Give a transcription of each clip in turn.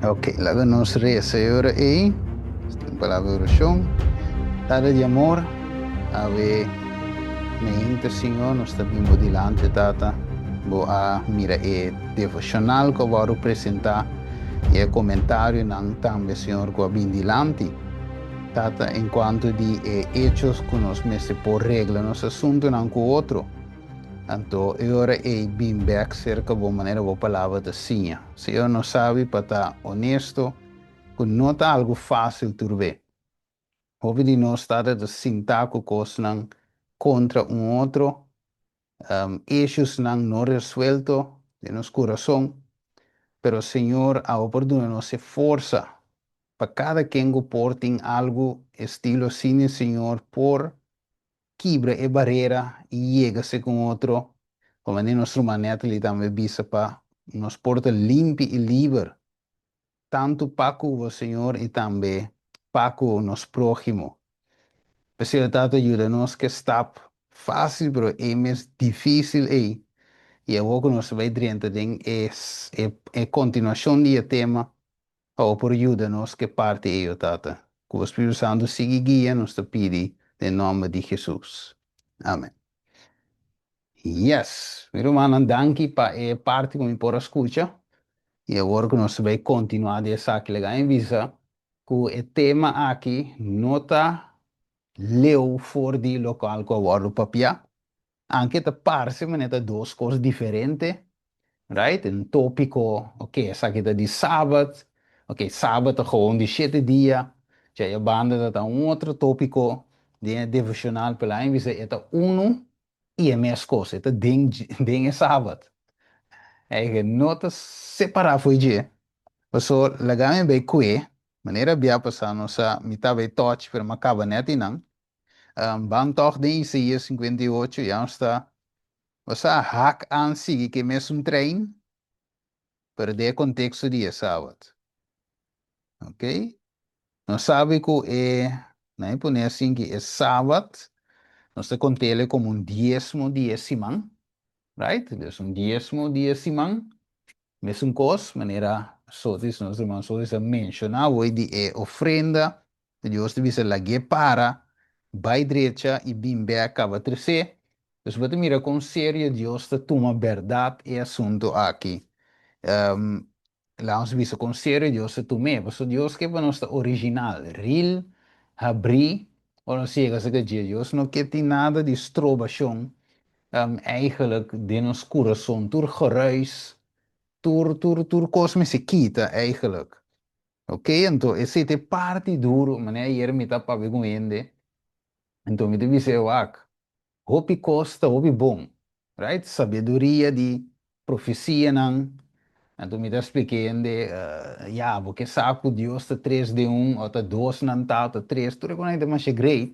Ok, laga nos resa e ora ei. Un palabra di orashon. Tata di amor, awe meinta, Señor, nos ta bin bo dilanti, Tata. Bo a mira e devoshonal ku a wòrdu presentá i e komentarionan tambe, Señor, ku a bin dilanti, Tata, en kuantu di e echos ku nos mester por regla nos asuntunan ku otro. Anto e ora ei bin bèk serka bo manera bo palabra ta siña. Señor, nos sabi pa ta honesto ku no ta algu fásil tur be. Hopi di nos tata ta sintá ku kosnan kontra un otro, issuesnan no resuelto den nos kurason. Pero Señor, abo por duna nos e forsa pa kada ken ku por tin algu estilo asina, Señor, por kibra e barera i yega segun otro, komo di nos ruman Natalie tambe bisa pa nos por ta limpi i liber, tantu pa ku bo, Señor, i tambe pa ku nos próhimo. P'esei Tata yuda nos ku e stap fásil pero e mes difísil ei, i awor ku nos ta bai drenta den e e kontinuashon di e tema, Pa bo por yuda nos ke parti ei, o Tata. Ku bo Spiritu Santu sigui guia nos ta pidi den nomber di Hesus. Amen. Yes! Mi rumannan danki pa e parti ku mi por a skucha. I awor ku nos ta bai kontinuá di esaki laga mi bisa ku e tema aki no ta leu for di lokual ku a wòrdu papiá. Anke ta parse manera ta dos kos diferente, right? Un tópiko, ok, esaki ta di sabat, ok, sabat ta gewoon di shete dia, dja e banda ta ta un otro tópiko den e devoshonal, pero laga mi bisa e ta unu i e mes kos, e ta den den e sabat. Eigen no ta separá fo'i dje, paso laga mi bai kue, manera bia pasá nos a mi ta bai tòch pero mi a kaba nèt einan. Ban tòg den Isaías 58, ya nos ta, bo sa hak aan sigui ku e mesun trein, pero den e konteksto di e sabat. Ok? Nos sabi ku e, nan e pone asin ki e sabat, nos ta kont'el komo un diesmo di e siman, right? Dus un diesmo di e siman, mesun kos, manera Sotis, nos ruman Sotis a menshoná awor di e ofrenda. Dios ta bisa, Lag'é para, bai drecha i bin bèk kaba tres'é. Dus bo ta mira kon serio Dios ta tuma bèrdat e asuntu aki. Laga nos bisa kon serio Dios ta tum'é, pasobra Dios ke pa nos ta original, real, habrí, ora nos yega serka dje. Dios no ke tin nada di strobashon eigenlijk den nos kurason, tur geruis, tur tur tur kos mester kita eigenlijk. Ok, anto esei ta e parti duru, manera ayer mi ta papia ku un hende, anto mi ta bisa e wak, hopi kos ta hopi bon, right? Sabiduria di profesianan, anto mi ta splika e hende, ya, bo ke sa ku Dios ta tres den un, o ta dos nan ta, o ta tres, tur e kosnan ta masha great,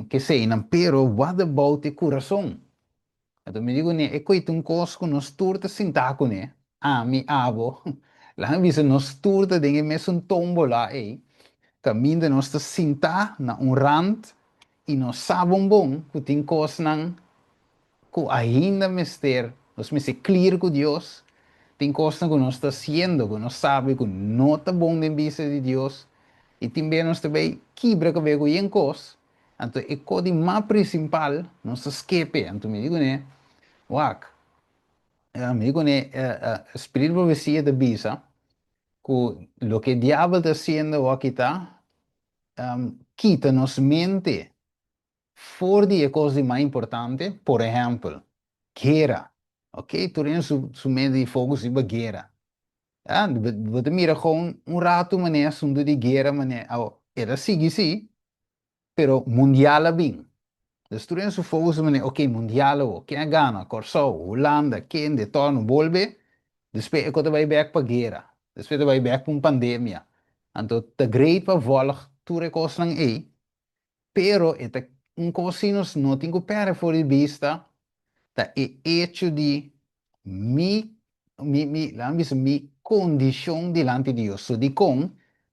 keseinan, pero what about e kurason? Anto mi di kuné, e koe ta un kos ku nos tur ta sintá kuné, ami, abo, laga mi bisa nos tur ta den e mesun tómbola ei, kaminda nos ta sintá na un rant i nos sa bon bon ku tin kosnan ku ainda mester, nos mester clear ku Dios, tin kosnan ku nos ta hasiendo ku nos sabi ku no ta bon den bista di Dios, i tin bes nos ta bai kibra kabes ku yen kos. Anto e ko di mas principal nos ta skepe. Anto mi di kuné, wak, mi di kuné, spiritu di profesia ta bisa ku loke diabel ta hasiendo awor ta kita nos mente for di e kos di mas importante, por ehèmpel, guera. Ok, tur hende su mente di focus riba guera. Bo ta mira kon un ratu manera asuntu di guera manera, awor e ta sigui si, Pero mundial a bin. Dus tur hende su focus ta manera, ok, mundial awo, ken a gana? Kòrsou, Hulanda, kende, tòg no bolbe. Despues e ko ta bai bèk pa guera. Despues ta bai bèk pa un pandemia. Anto ta great pa vòlg tur e kosnan ei, pero e ta un kos si nos no tin ku pèrdè for di bista ta e echo di mi, mi, mi, laga mi bisa mi kondishon dilanti Dios. So dikon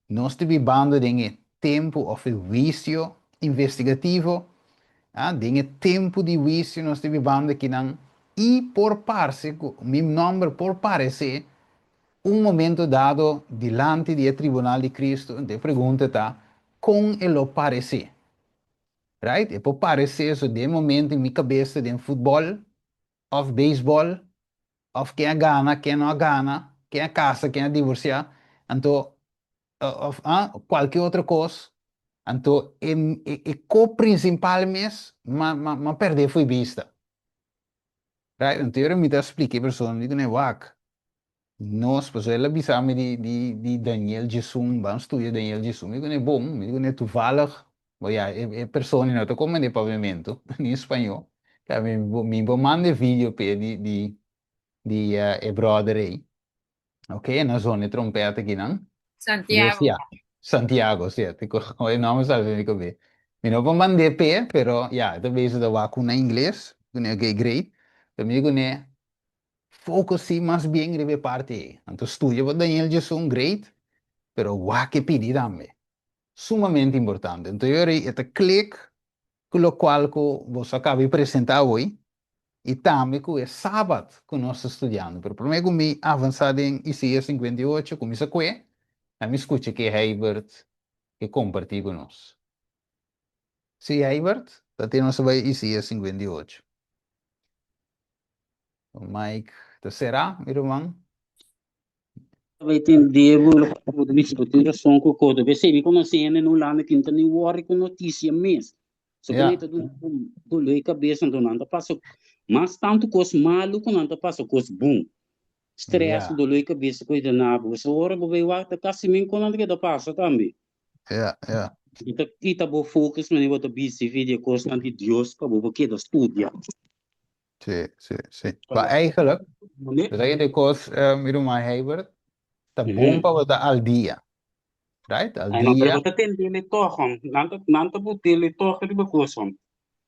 nos ta bibando den e tempu òf e huisio investigativo? Ah, den e tempu di huisio nos ta bibando akinan i por parse ku mi nòmber por paresé. Un momento dado dilanti di e tribunal di Cristo, anto e pregunta ta, kon e lo paresé? Right? E por paresé so den momento mi kabes ta den futbòl òf beisbòl òf ken a gana, ken no a gana, ken a kasa, ken a divorsiá, anto òf kualke otro kos, anto e e ko prinsipal mes m'a m'a pèrdè fo'i bista. Right? Anto ora mi ta splika e persona, mi di kuné, wak, Nos, pasobra el a bisa mi di di di Daniel Jesum, ban studia Daniel Jesum. Mi di bon, mi di toevallig, bo ya, e e persona no ta comprende papiamento, ni spañó. Ya mi mi por manda e video p'e di di di e brother ei. Ok, e na zona e trompet akinan. Santiago. Dus ya, Santiago, si, e nomber sali den mi kabes. Mi no por mand'é p'e, pero ya, e ta bezig ta wak ku na ingles. Mi di ok, great. Pero mi di kuné, Focus si mas bien riba e parti ei. Anto studia pa Daniel Djesun, great, pero wak e pidi tambe. Sumamente importante. Anto yo rei e ta click ku lokual ku boso a kaba di presenta awoi i tambe ku e Sabat ku nos ta studiando. Pero prome ku mi avansa den Isaías 58, kuminsa kue, na mi skucha ke Heibert ke komparti ku nos. Si Heibert, ta tin nos ta bai Isaías 58. Mike ta será, mi ruman. Bai tende bo lo bo ta bisa bo tin rason ku koto. P'esei mi konosé hende na Hulanda ki no ta ni wòri ku notisia mes. So ku Ja. nan ta duna un doló di kabes anto nan ta pasa mas tantu kos malu ku nan ta pasa kos bon. Strès, Ja. doló di kabes ku e ta na bo. So ora bo bai wak ta kasi men kon nan ta keda pasa tambe. Ja, ja. Bo ta kita bo focus manera bo ta bisi di e kosnan di Dios pa bo por keda studia. Sí, sí, sí. Maar eigenlijk, Nee. dat de kos, mi ruman Heibert, ta bon pa bo ta al dia. Right? Al Ay, no, pero dia. bo ta tendele toch, hom. Nan ta, nan ta botele toch riba kos, hom.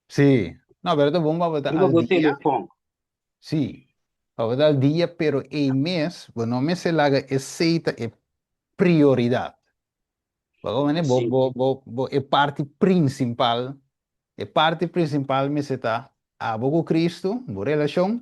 Sí. No, pero ta bon pa bo ta Riba al bo dia. telefon. Sí. Pa bo ta al dia, pero ei mes, bo no mester laga esei ta e prioridat. Bo mane bo, Sí. bo, bo, bo, e parti principal, e parti principal mester ta abo ku Cristo, bo relashon,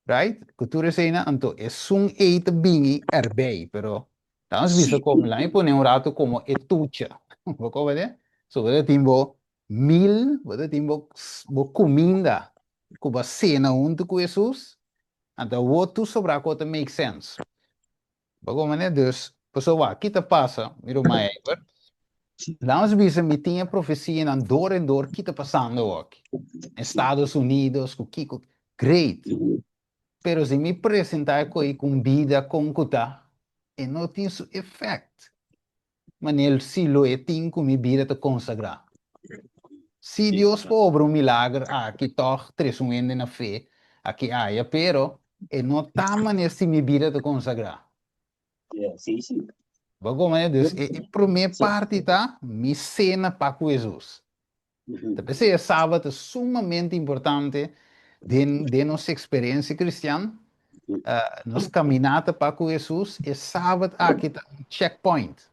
right? Ku tur eseinan, anto esun ei ta bini erbij, pero ta nos bisa Sí. komo, laat mi pone un rato komo e tucha. Bo komprende? So bo ta tin bo mil, bo ta tin bo, bo kuminda ku bo a sena huntu ku Hesus, anto awor tur sobrá ku ta make sense. Bo komprende? Dus, pasobra wak, ki ta pasa, mi ruman Eibert? Laat ons bisa mi tin e profesianan door en door ki ta pasando awor. Estados Unidos, ku kiko, great. Pero si mi presenta e koi ku un bida kon ku ta, e no tin su effect. Manera si lo e tin ku mi bida ta konsagrá. Si Dios por obra un milager aki tòg trese un hende na fe aki aya, pero e no ta manera si mi bida ta konsagrá. Sí, sí. Bo komprende? Dus e e promé parti ta mi sena pa ku Hesus. Ta p'esei e Sabat ta sumamente importante den den nos eksperensia kristian, nos kaminata pa ku Hesus, e Sabat aki ta un checkpoint.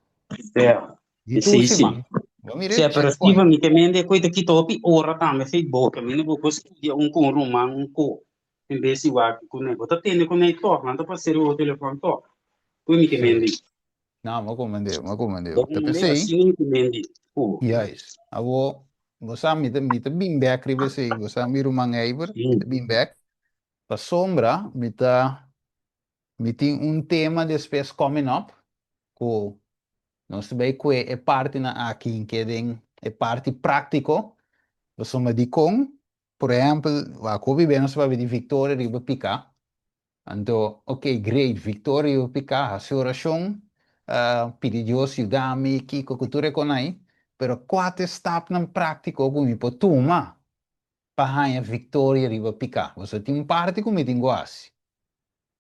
Di tur Sí, sí. siman. Bo mira Sí, e pero checkpoint. Steven, mi te mende koe ta kita hopi ora tambe fe boka. Mi no bo studia un ku un ruman un ko. En bes di wak ku ne. Bo ta tende ku ne tòg, nan ta pasa riba bo telefòn tòg. Koe mi te Sí. mende. No, mi a komprendé, mi a komprendé. Bo Ta komprendé? p'esei. Asina mi te mende. Ku. Juist. Awor, bo sa mi ta mi ta bin bèk riba esei. Bo sa mi ruman Eibert, mi ta bin bèk. Pasobra mi ta mi tin un tema despues coming up ku nos ta bai kue e partinan aki hinke den e parti práktiko. Pasobra dikon, por ehèmpel, wak hopi bes nos ta papia di viktoria riba piká. Anto, ok, great, victoria riba piká, hasi orashon, pidi Dios yuda mi, kiko ku tur e konai, pero kua ta e stapnan práktiko ku mi por tuma pa haña victoria riba piká? Pasobra tin un parti ku mi tin ku hasi.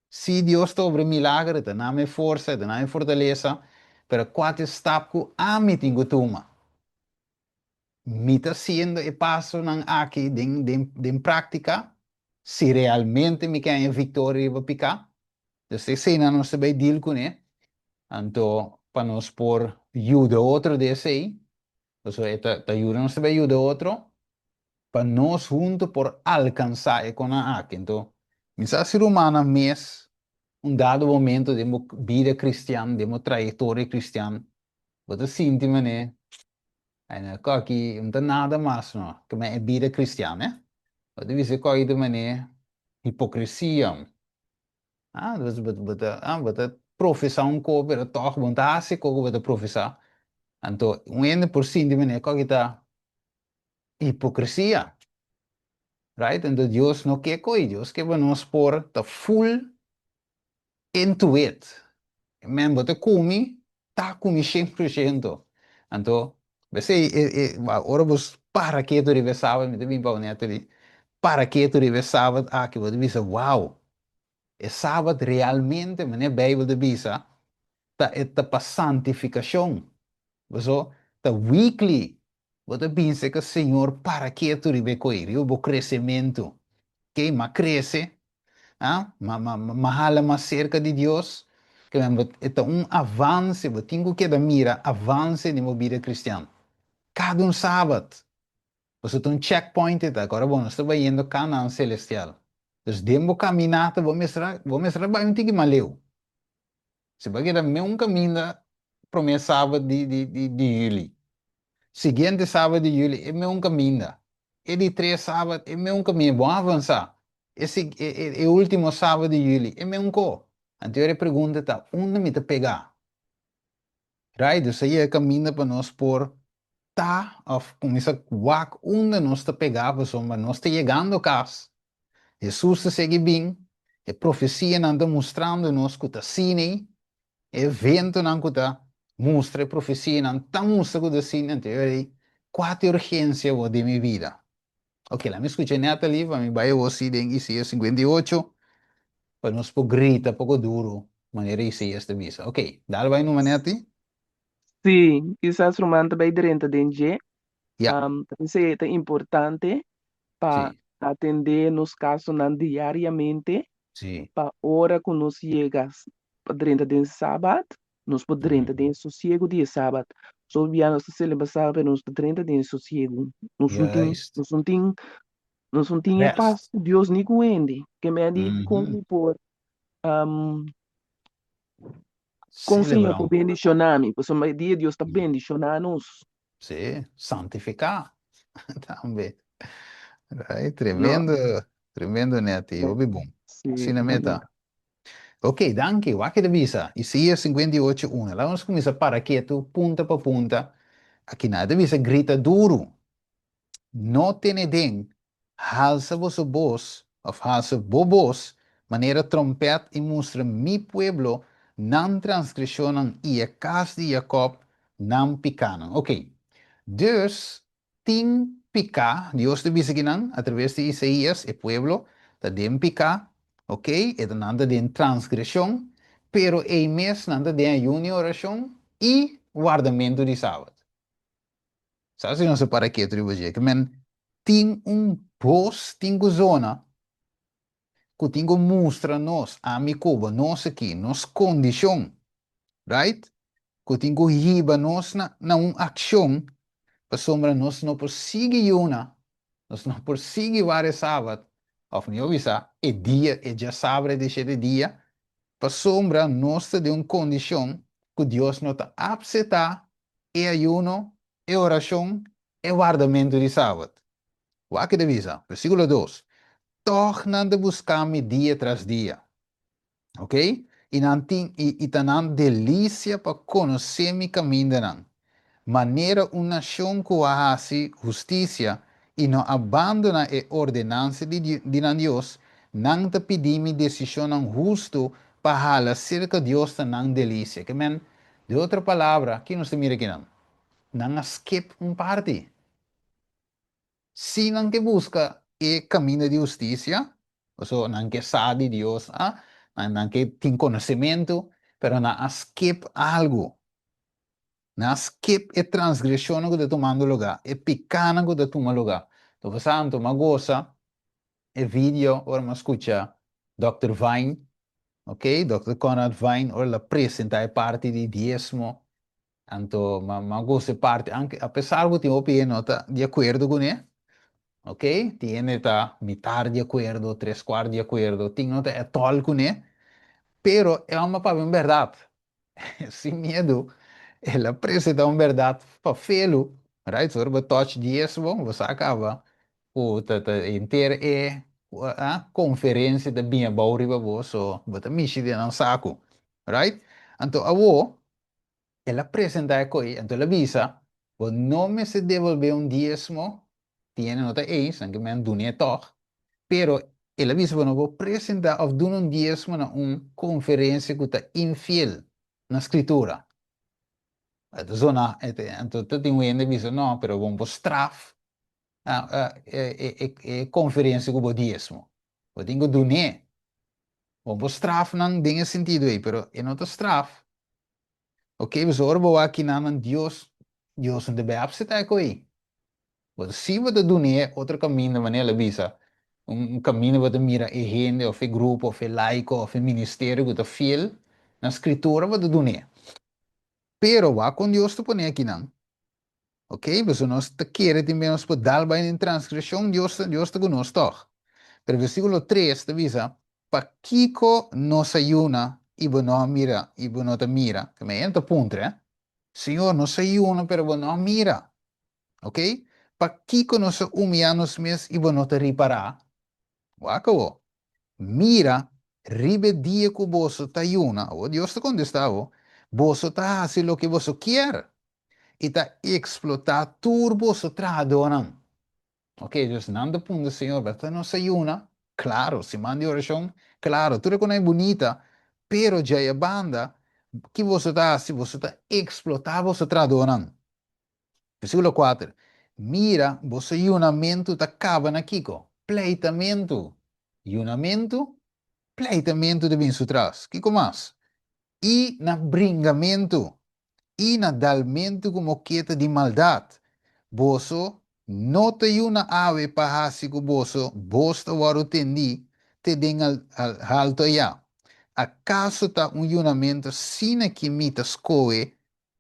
Si Dios ta obra milager, e ta na mi forsa, e ta na mi fortalesa, pero kua ta e stap ku ami tin ku tuma? Mi ta hasiendo e pasonan aki den den den práktika si realmente mi ke haña viktoria riba piká. Dus eseinan nos ta bai deal kuné. Anto pa nos por yuda otro den esei, pasobra e ta ta yuda nos ta bai yuda otro pa nos huntu por alkansá e konan aki. Anto mi sa si rumannan mes. Un dado momento den bo bida kristian, den bo trayektoria kristian, bo ta sinti manera, Ai no, koki no ta nada mas no, ke men e bida kristian, eh. Bo ta bisa koki ta manera hipokresia. Ah, dus bo, bo ta, ah, bo ta profesá un ko, pero tòg bo no ta hasi ko ku bo ta profesá. Anto un hende por sinti manera koki ta hipokresia. Right? Anto Dios no ke ko'i, Dios ke pa nos por ta full into it. Men bo ta kumi, ta kumi 100%. Anto, p'esei e, e, ora bo para ketu riba e sabat, mi ta bin pa bo Natalie, para ketu riba e sabat aki, bo ta bisa, wow, e sabat realmente, manera Bijbel ta bisa, ta e ta pa santifikashon. Paso, ta weekly Bo ta binse ku Señor para ketu riba e koi, riba bo kresementu. Kei, m'a krese, ah, m'a, m'a, m'a hala mas serka di Dios. Ke men bo, e ta un avanse, bo tin ku keda mira avanse den bo bida kristian. Kada un sabat, pasobra ta un checkpoint e ta. Kora bo nos ta bayendo Kanaan selestial. Dus den bo kaminata bo mester a, bo mester a bai un tiki mas leu. Si bo a keda meun kaminda promé sabat di di di di yüli. Siguiente sabat di yüli e meun kaminda. E di tres sabat e meun kaminda. Bo a avansá. E si e e e último sabat di yüli e meun ko. Anto e pregunta ta, unda mi ta pegá? Right? Dus a yega kaminda pa nos por ta òf kuminsá wak unda nos ta pegá pasobra nos ta yegando kas. Hesus ta sigui bin, e profesianan ta mustrando nos ku ta asina ei, e eventonan ku ta mustra e profesianan ta mustra ku ta asina, anto e ora ei, kua ta e urgensia awor den mi bida? Ok, laat mi skucha Natalie pa mi bai awor si den Isaías 58, pa nos por grita poko duru manera Isaías ta bisa. Ok, dal bai numa Nati. Sí, kisas ruman ta bai drenta den dje. Ya. Ta p'esei ta importante pa atendé nos kasonan diariamente, pa ora ku nos yega pa drenta den Sabat, nos por drenta den e sosiegu di e Sabat. So bia nos ta selebrá Sabat, pero nos ta drenta den e sosiegu. Nos no tin, nos no tin, nos no tin e pas ku Dios ni ku hende. Ke mei di kon mi por kon Señor por bendishoná mi, pasobra e dia Dios ta bendishoná nos. Sí, santifiká tambe. Right, tremendo, no. Tremendo Netty, hopi bon. Sí, Asina meta. Ok, danki. Wak ta bisa? Isaías 58, 1. Laga nos kuminsá para ketu, punta pa punta. Aki nan. E ta bisa, Grita duru. No tene den, halsa boso bos, òf halsa bo bos, manera trompèt i mustra mi pueblo nan transgreshonnan i e kas di Jakòb nan pikánan. Ok. Dus, tin piká, Dios ta bisa kinan atraves di Isaías, e pueblo ta den piká, ok, e ta nan ta den transgreshon, pero ei mes nan ta den ayuno i orashon i wardamentu di sabat. Sa si nos a para ketu riba dje? Ke men tin un bos tin ku zona ku tin ku mustra nos, ami ku bo, nos aki, nos kondishon, right? Ku tin ku hiba nos na na un akshon pasobra nos no por sigui yuna, nos no por sigui wara e sabat, òf mihó bisa, e dia, e djasabra di shete dia, pasobra nos ta den un kondishon ku Dios no ta apseptá e ayuno, e orashon, e wardamentu di sabat. Wak e ta bisa, versíkulo dos, Tòg nan ta buska mi dia tras dia. Ok? I nan tin, i, i ta nan delisia pa konosé mi kamindanan, manera un nashon ku a hasi hustisia i no a bandoná e ordenansa di, di nan Dios, nan ta pidi mi desishonnan hustu pa hala serka Dios ta nan delisia. Ke men, De otro palabra, ki nos ta mira akinan? Nan a skip un parti. Si nan ke buska e kaminda di hustisia, pasobra nan ke sa di Dios, ah, nan, nan ke tin konosementu, pero nan a skip algu. Nan a skip e transgreshonnan ku ta tumando lugá, e pikánan ku ta tuma lugá. Lo Santo, m'a gosa e video ora m'a skucha Dòkter Vine, ok, Dòkter Conrad Vine ora el a presentá e parti di diesmo, anto m'a m'a gusta e parti, anke apesar ku tin hopi hende no ta di akuerdo kuné, ok, tin hende ta mitar di akuerdo, tres kuart di akuerdo, tin no ta ètòl kuné. Pero e hòmber papia un bèrdat. Sin miedu, el a presentá un bèrdat pa felu, right? So ora bo touch diesmo, bo sa kaba ku ta ta henter e konferensia ta bini abou riba bo, so bo ta mishi den nan saku, right? Anto awo, el a presentá e koi, anto el a bisa, Bo no mester debolbé un diesmo, tiene no ta eens, nan ke men dun'é tòg, pero el a bisa bo no por presentá òf duna un diesmo na un konferensia ku ta infiel na Skritura. E ta zona, anto ta tin un hende bisa, no, pero bo no por straf e konferensia ku bo diesmo. Bo tin ku dun'é. Bo no por straf nan den e sentido ei, pero e no ta straf. Ok, pasobra ora bo wak kinan Dios, Dios no ta bay apseta e koe. Bo ta si bo ta dun'é otro kaminda, manera el a bisa, un kaminda bo ta mira e hende òf e grupo òf e laiko òf e ministerio ku ta fiel na Skritura bo ta dun'é. Pero wak kon Dios ta pone akinan. Ok, pasobra nos ta kere tin bes nos por dal bai den transgreshon, Dios ta, Dios ta ku nos tòg. Pero versíkulo tres ta bisa, Pakiko nos a yuna i bo no a mira, i bo no ta mira? Te mei ta puntra, eh? Señor, nos a yuna pero bo no a mira. Ok? Pakiko nos a humiyá nos mes i bo no ta ripará? Wak awor. Mira, riba e dia ku boso ta yuna, awor Dios ta kontestá bo, boso ta hasi loke boso kier i ta eksplotá tur boso trahadónan. Ok, dus nan ta puntra Señor, Bata nos a yuna? Klaro, siman di orashon, klaro, tur e konan e bunita, pero djaya banda, ki boso ta hasi? Boso ta eksplotá boso trahadónan. Versíkulo kuater, Mira, boso yunamentu ta kaba na kiko? Pleitamentu. Yunamentu, pleitamentu ta bin su tras. Kiko mas? I na bringamentu, i na dalmentu ku moketa di maldat. Boso no ta yuna awe pa hasi ku boso bos ta wòrdu tendí te den haltu ayá. Akaso ta un yunamentu asina ki mi ta skohe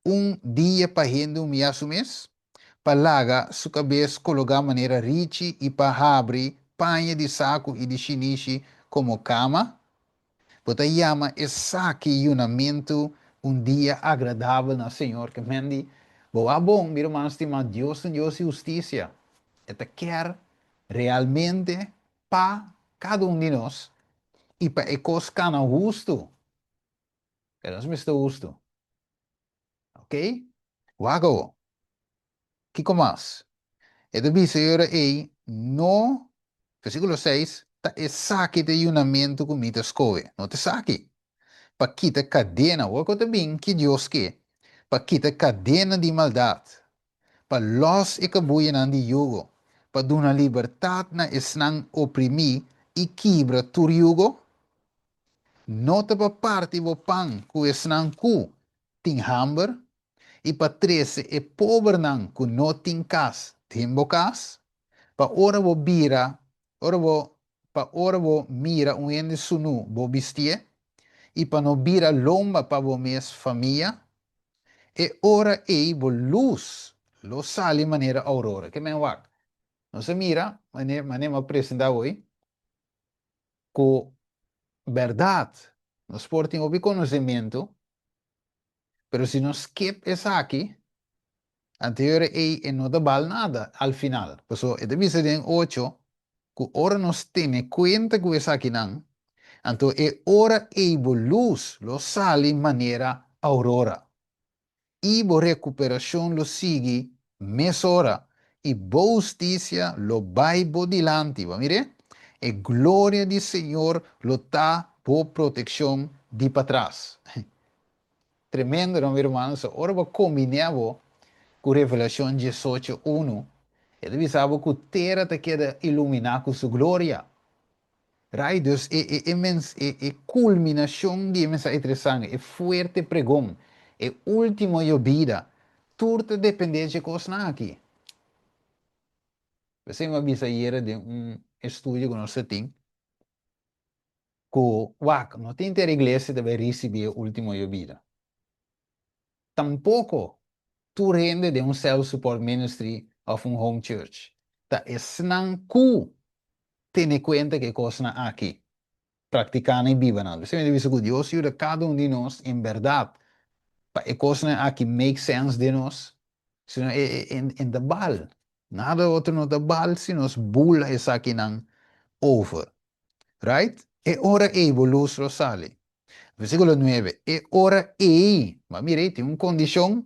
un dia pa hende humiyá su mes, pa laga su kabes kologá manera richi i pa habri paña di saku i di shinishi komo kama? Bo ta yama esaki yunamentu un dia agradabel na Señor? Ke men di, Bo a bon, mi ruman stimá, Dios ta un Dios di hustisia. E ta kier realmente pa kada un di nos i pa e kos kana hustu. Pero nos mester hustu. Ok? Wak awo. Kiko mas? E ta bisa e ora ei, No, versíkulo seis, ta esaki ta e yunamentu ku mi ta skohe. No ta esaki. Pa kita kadena, wak ku ta bin ki Dios ke, pa kita kadena di maldat, pa lòs e kabuyanan di yugo, pa duna libertat na esnan oprimí i kibra tur yugo? No ta pa parti bo pan ku esnan ku tin hamber i pa trese e pobernan ku no tin kas den bo kas? Pa ora bo bira, ora bo, pa ora bo mira un hende sunú bo bistié i pa no bira lomba pa bo mes famia? E ora ei bo lus lo sali manera aurora. Ke men wak? Nos a mira, mane, mane mi a presentá hoy, Ku bèrdat, nos por tin hopi konosementu, pero si nos skip esaki, anto e ora ei e no ta bal nada al final. Pasobra e ta bisa den ocho ku ora nos tene kuenta ku esakinan, anto e ora ei bo lus lo sali manera aurora. I bo rekuperashon lo sigui mesora, i bo hustisia lo bai bo dilanti. Bo a mir'é? E gloria di Señor lo ta bo protekshon di patras. Tremendo, no, mi rumannan? So, ora bo kombiná bo ku Revelashon diesocho unu, e ta bisa bo ku tera ta keda iluminá ku su gloria. Right, dus e e e mens e e kulminashon di e mensahe interesante, e fuerte pregon, e ultimo yobida, tur ta depende dje kosnan aki. P'esei mi a bisa ayera den un estudio ku nos ta tin, ku wak, no tin henter iglesia ta bai risibí e ultimo yobida. Tampoko tur hende den un self support ministry òf un home church ta esnan ku tene kuenta ku e kosnan aki. Praktiká nan i biba nan. P'esei mi ta bisa ku Dios yuda kada un di nos en bèrdat pa e kosnan aki make sense den nos, sino e e ta bal. Nada otro no ta bal si nos bula esakinan over. Right? E ora ei bo lus lo sali. Versíkulo nuebe, E ora ei, bo a mira ei, tin un kondishon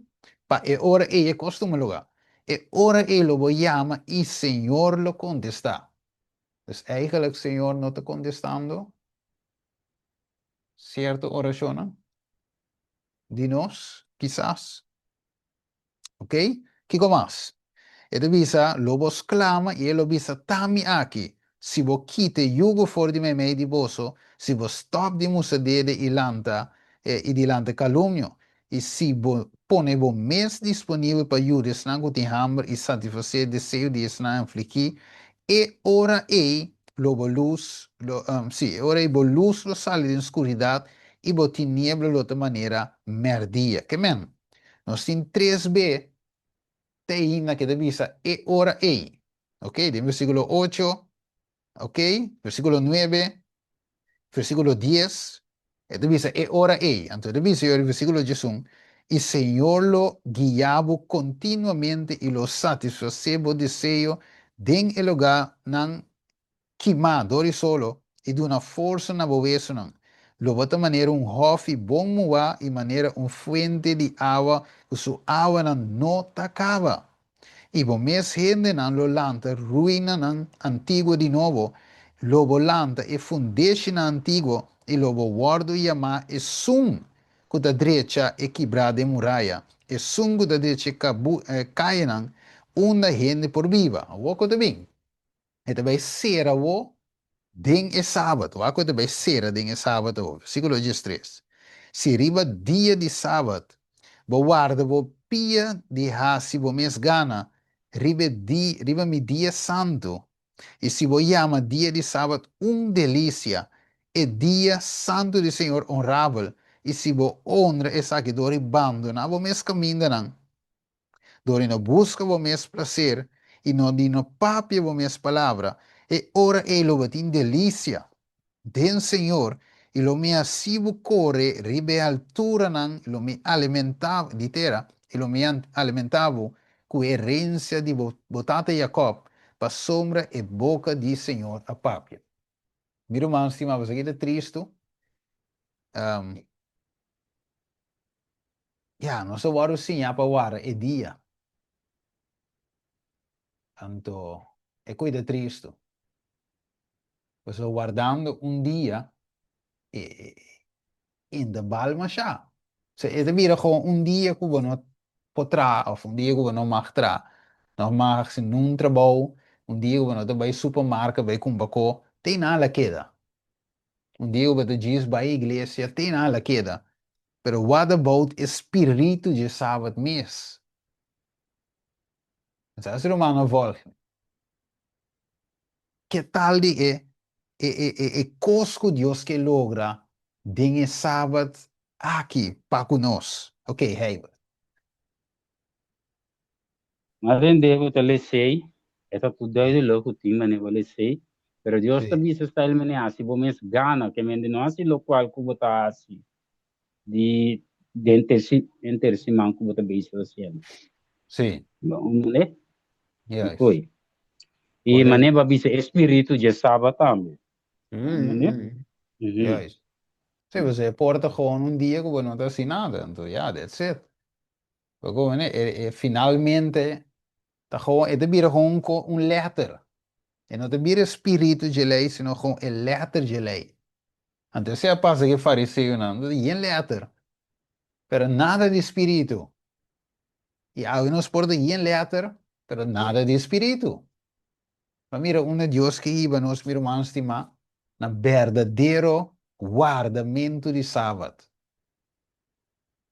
pa e ora ei e kos tuma lugá. E ora ei lo bo yama i Señor lo kontestá. Dus eigenlijk Señor no ta kontestando sierto orashonnan di nos, kisas. Ok? Kiko mas? E ta bisa, Lo bo sklama i e lo bisa, Ta mi aki! Si bo kita e yugo for di meimei di boso, si bo stòp di mustra dede i lanta i di lanta kalumnio, i si bo pone bo mes disponibel pa yuda esnan ku tin hamber i satisfasé deseo di esnan afligí, e ora ei lo bo lus lo, sí, e ora ei bo lus lo sali den skuridat i bo tiniebla lo ta manera mèrdia. Ke men? Nos tin tres be te ainda ke ta bisa e ora ei. Ok, den versíkulo ocho, ok, versíkulo nuebe, versíkulo dies, e ta bisa e ora ei. Anto e ta bisa den versíkulo diesun, I Señor lo guia bo kontinuamente i lo satisfasé bo deseo den e lugánan Kimá dor di solo i duna forsa na bo wesunan. Lo bo ta manera un hòfi bon muá i manera un fuente di awa ku su awanan no ta kaba. I bo mes hendenan lo lanta ruinanan antiguo di nobo, lo bo lanta e fundeshinan antiguo i lo bo wòrdu yamá esun ku ta drecha e kibrá den muraya, esun ku ta drecha e kayanan unda hende por biba. Awor ku ta bin? E ta bai sera bo den e sabat. Wak ku e ta bai sera den e sabat awor. Versíkulo diestres. Si riba dia di sabat bo warda bo pia di hasi bo mes gana riba e di riba mi dia santu, i si bo yama dia di sabat un delisia, e dia santu di Señor onrabel, i si bo onra esaki dor di bandoná bo mes kamindanan, Dor di no buska bo mes plaser i no di no papia bo mes palabra, e ora ei lo bo tin delisia den Señor i lo mi hasi bo kore riba e alturanan i lo mi alimentá bo di tera i lo mi alimentá bo ku e herensia di bo bo tata Jakòb, pasobra e boka di Señor a papia. Mi ruman stimá, bo sa ki ta tristu? Ya, nos a wòrdu siñá pa warda e dia. Anto, e koe ta tristu. Pasobra wardando un dia, e e ta bal mashá. Osea, e ta bira komo un dia ku bo no por traha òf un dia ku bo no mag traha. No mag hasi nun trabou, un dia ku bo no ta bai supermarket bai kumpra ko, te nan la keda. Un dia bo ta djis bai iglesia te nan la keda. Pero what about e spiritu dje sabat mes? Sa si ruman a volg mi. Ke tal di e e e e e kos ku Dios ke logra den e sabat aki pa ku nos? Ok, Heibert. Mas hende ku ta lesei, e ta tur duidelijk ku tin manera pa lesei, pero Dios ta bisa style manera hasi bo mes gana, ke mende no hasi lokual ku bo ta hasi di den henter siman ku bo ta bezig hasiendo. Bo mane? Koi. I manera bo a bisa e spiritu dje sabat tambe. Mane? Juist. Sí, pasobra e por ta gewoon un dia ku bo no ta hasi nada, anto ya, that's it. Bo mane? E e finalmente ta gewoon, e ta bira gewoon un ko un letter. E no ta bira e spiritu dje lei, sino gewoon e letter dje lei. Anto esei a pasa ku e fariseonan, nan ta yen letter, pero nada di spiritu. I awe nos por ta yen letter, pero nada di spiritu. Pa mira unda Dios ke hiba nos, mi ruman stimá, na berdadero wardamentu di Sabat.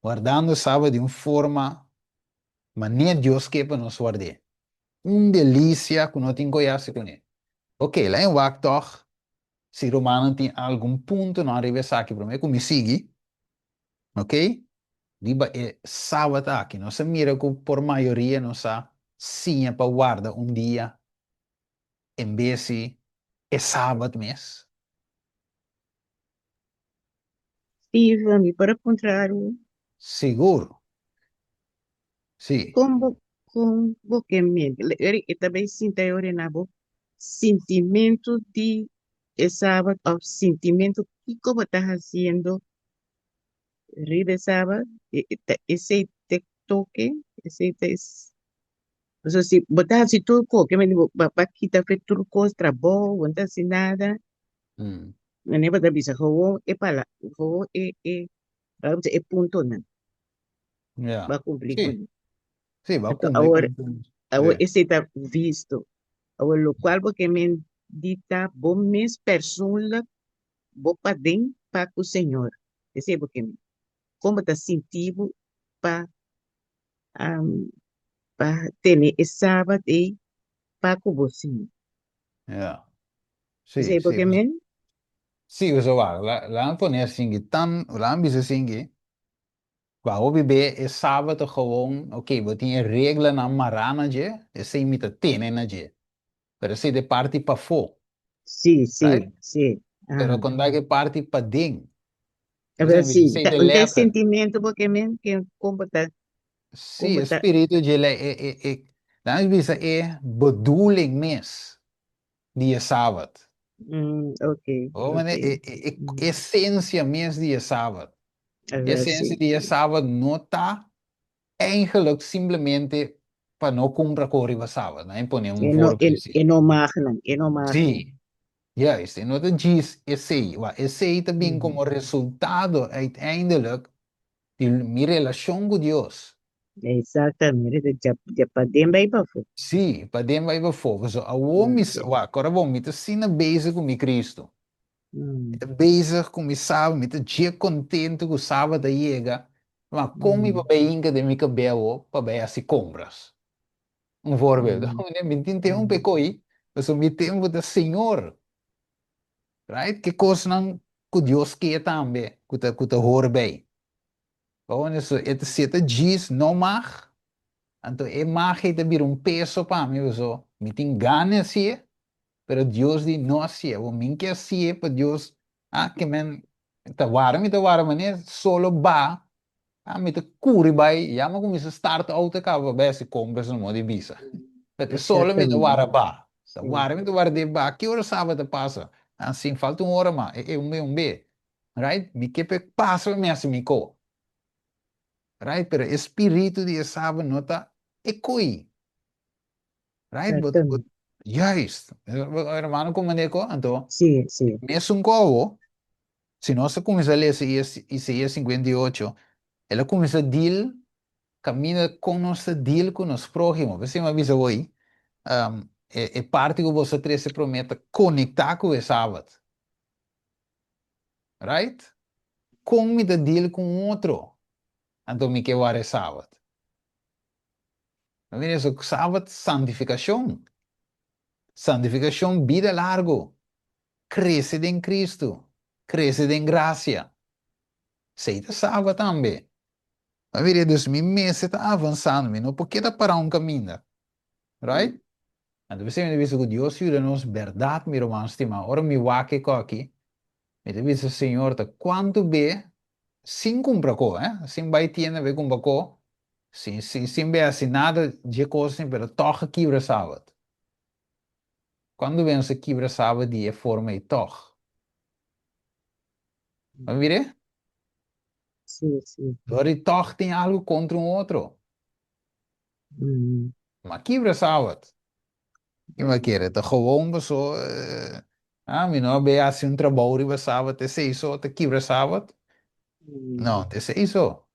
Wardando Sabat di un forma manera Dios ke pa nos ward'é. Un delisia ku no tin ku yasi kuné. Ok, la'a e wak tòg si rumannan tin algun puntonan riba esaki promé ku mi sigui. Ok, riba e Sabat aki nos a mira ku por mayoria nos a siña pa warda un dia en bes di e Sabat mes. Steven, mi por a puntra algu? Sigur. Sí. Kon bo, kon bo ke men? Eri, e ta bai sinta e ora na bo sintimentu di e sabat of sintimentu kiko bo ta hasiendo riba e sabat? E, e ta, esei te toke, esei ta es. Pasobra si bo ta hasi tur kos, ke men bo ba kita fe tur kos, trabou, bo no ta hasi nada. Manera bo ta bisa gewoon e pala, gewoon e, e, laga bisa e puntonan. Ja. Bo a kumpli Sí. kuné. Sí, bo a Anto kumpli awor, ku punto. awor Sí. esei ta visto. Awor lokual bo ke men di ta bo mes persoonlijk bo paden pa ku Señor. Esei bo ke men. Kon bo ta sinti bo pa pa tene e sabat ei pa ku bo Señor. Ja. Sí, Esei bo sí. ke men? Sí, bo sa wak. La, laat pone asingi tan, laat bisa asingi, Ba hopi be e sabat ta gewoon, ok, bo tin e reglanan mará na dje, esei mi ta tene na dje. Pero esei ta e parti pafó. Sí, sí, Right? sí. Pero Aha. kon ta e parti paden? A Esei ver, mi sí. esei Ta, ta e un te letter. sentimiento bo ke men ke kon bo ta, kon Sí, bo e ta. spiritu dje lei, e, e, e, nan a bisa e bedoeling mes di e sabat. Ok, Oh, ok. mane, e, e, e esencia mes di e sabat. A E ver, esencia sí. di e sabat no ta eigenlijk simplemente pa no cumpra co riba sabat. Nan pone un E no, voorbeeld e, así. e no mag nan, e no mag nan. Sí, juist. E no ta djis esei. Wa, esei ta bin como resultado uiteindelijk di mi relacion cu Dios. Exactamente, dja, dja paden bai pafó. Sí, paden bai pafó. Pasobra awor mi sa, wak, ora bon, mi ta asina bezig ku mi Cristo. Mi ta bezig ku mi Sabat, mi ta dje kontentu ku Sabat a yega. Ma kon mi por bai hinka den mi kabel awor pa bai hasi kompras? Un voorbeeld. Mi tin tempu pa e koi, pasobra mi tempu ta Señor. Right? Ke kosnan ku Dios ke tambe ku ta ku ta hor bei. Awor so e ta si e ta djis no mag, anto e mag ei ta bira un peso pa mi paso mi tin gana hasié, pero Dios di no hasié. Awor mi ke hasié pa Dios ah ke men ta wara mi ta wara manera solo ba ah mi ta kuri bai ya mi a kuminsa start auto kaba pa bai hasi kompras no modo di bisa. Pero e solo mi ta wara ba, ta wara mi ta wara den ba ki ora sabat ta pasa? Ah sin falta un ora mas e e un be un be. Right? Mi ke p'e pasa pa mi hasi mi ko. Right? Pero e spiritu di e sabat no ta e koi. Right? Bo, bo, juist. Hermano komende ko, anto Sí, sí. mesun ko awo, si nos a kuminsá lesa Isaías 58, el a kuminsá deal kaminda kon nos ta deal ku nos próhimo. P'esei mi a bisa bo ei, e, e parti ku boso a trese promé ta konektá ku e sabat. Right? Kon mi ta deal ku un otro? Anto mi ke wara e sabat. No mira eso, sabat santifikashon. Santifikashon bida largu. Krese den Kristu. Krese den grasia. Esei ta sabat tambe. No mira, dus mi mester ta avansando, mi no por keda pará un kaminda. Right? Anto p'esei mi ta bisa ku Dios yuda nos bèrdat, mi ruman stimá. Ora mi wak e koki, mi ta bisa, Señor, ta kuantu be sin kumpra ko, eh, sin bai tienda bai kumpra ko, sin, sin, sin bai hasi nada dje kosnan, pero tòg a kibra sabat. Kuantu be nos a kibra sabat di e forma ei tòg? Bo mir'é? Sí, sí. Dor di tòg tin algu kontra un otro. Ma kibra sabat? Mi a kere ta gewoon paso ah mi no a bay haci un trabou riba sabat esey so ta kibra sabat? No, ta esey so.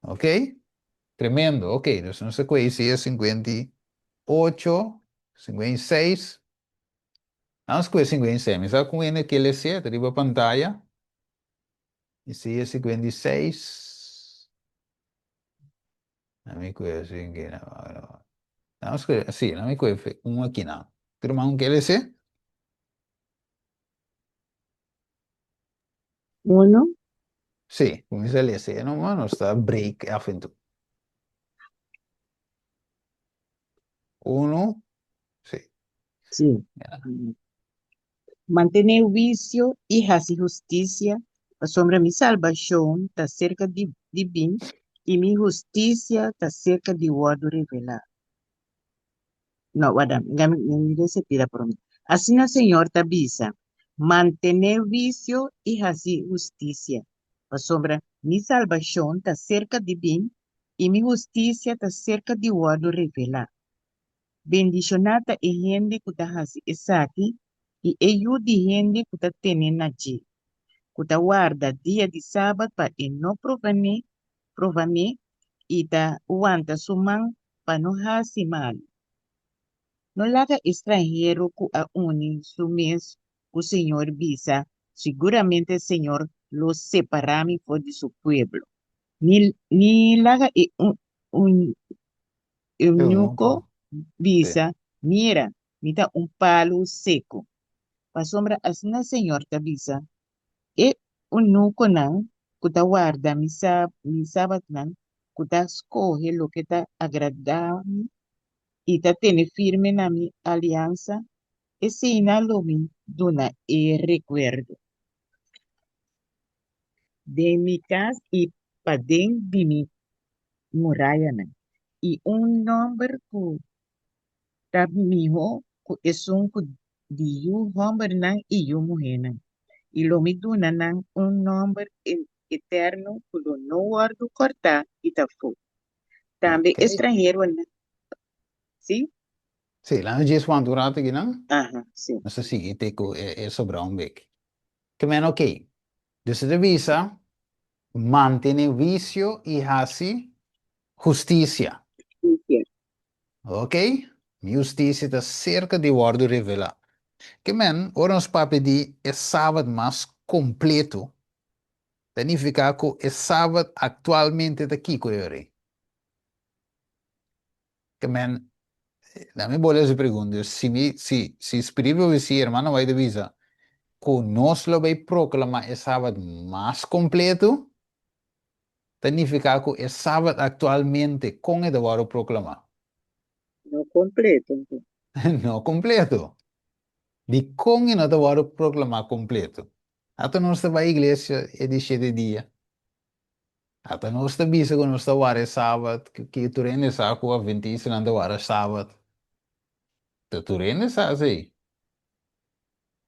Ok? Tremendo. Ok, dus nos a koe Isaías 58, 56. Nos koe 56. Mi sa ku hende ke lese, ta riba pantaya. Isaías 56. Na mi kue así que na na sí, na mi kue un aki na. Pero man un lese? Uno. Sí, kuminsá lese no mano sta break af en toe. Uno, sí. Sí. Ja. Mantené huisio i hasi hustisia. Pasobra mi salbashon ta serka di di bin i mi hustisia ta serka di wòrdu revelá. No, warda, mi mi mi sepira promé. Asina Señor ta bisa, Mantené huisio i hasi hustisia, pasobra mi salbashon ta serka di bin i mi hustisia ta serka di wòrdu revelá. Bendishoná ta e hende ku ta hasi esaki i e yu di hende ku ta tene na dje, ku ta warda dia di sabat pa e no profané, profané i ta wanta su man pa no hasi malu. No laga e stranhero ku a uni su mes ku Señor bisa, Siguramente Señor lo separá mi for di su pueblo. Ni, ni laga e un, eunuco bisa, Mira, mi ta un palu seku. Pasobra asina Señor ta bisa, E eunuconan ku ta warda mi mi sabatnan, ku ta skohe loke ta agradá mi i ta tene firme na mi aliansa, eseinan lo mi duna e rekuerdo. Den mi kas i paden di mi murayanan, i un nòmber ku ta mihó ku esun ku di yu hòmbernan i yu muhénan, i lo mi duna nan un nòmber eterno ku lo no wòrdu kòrtá kita afó. Tambe e stranheronan, sí? Sí, laat nos djis wanta un rato akinan. Aha, sí. Nos ta sigui te ku e sobrá un bek. Ke men ok. Dus e ta bisa, Mantene huisio i hasi hustisia. Hustisia. Ok, mi hustisia ta serka di wòrdu revelá. Ke men, ora nos papia di e Sabat mas kompletu, ta nifiká ku e Sabat aktualmente ta kiko e ora ei? Ke men, na mi bole hasi pregunta, si mi, si, si Spiritu Profesia, Hermano White ta bisa ku nos lo bai proklamá e Sabat mas kompletu, ta nifiká ku e Sabat aktualmente kon e ta wòrdu proklamá? No kompleto. No kompleto. Dikon e no ta wòrdu proklamá kompleto? Ata nos ta bai iglesia e di shete dia. Ata nos ta bisa ku nos ta wara e sabat, ki tur hende sa ku adventistanan ta wara sabat. Ta tur hende sa esei.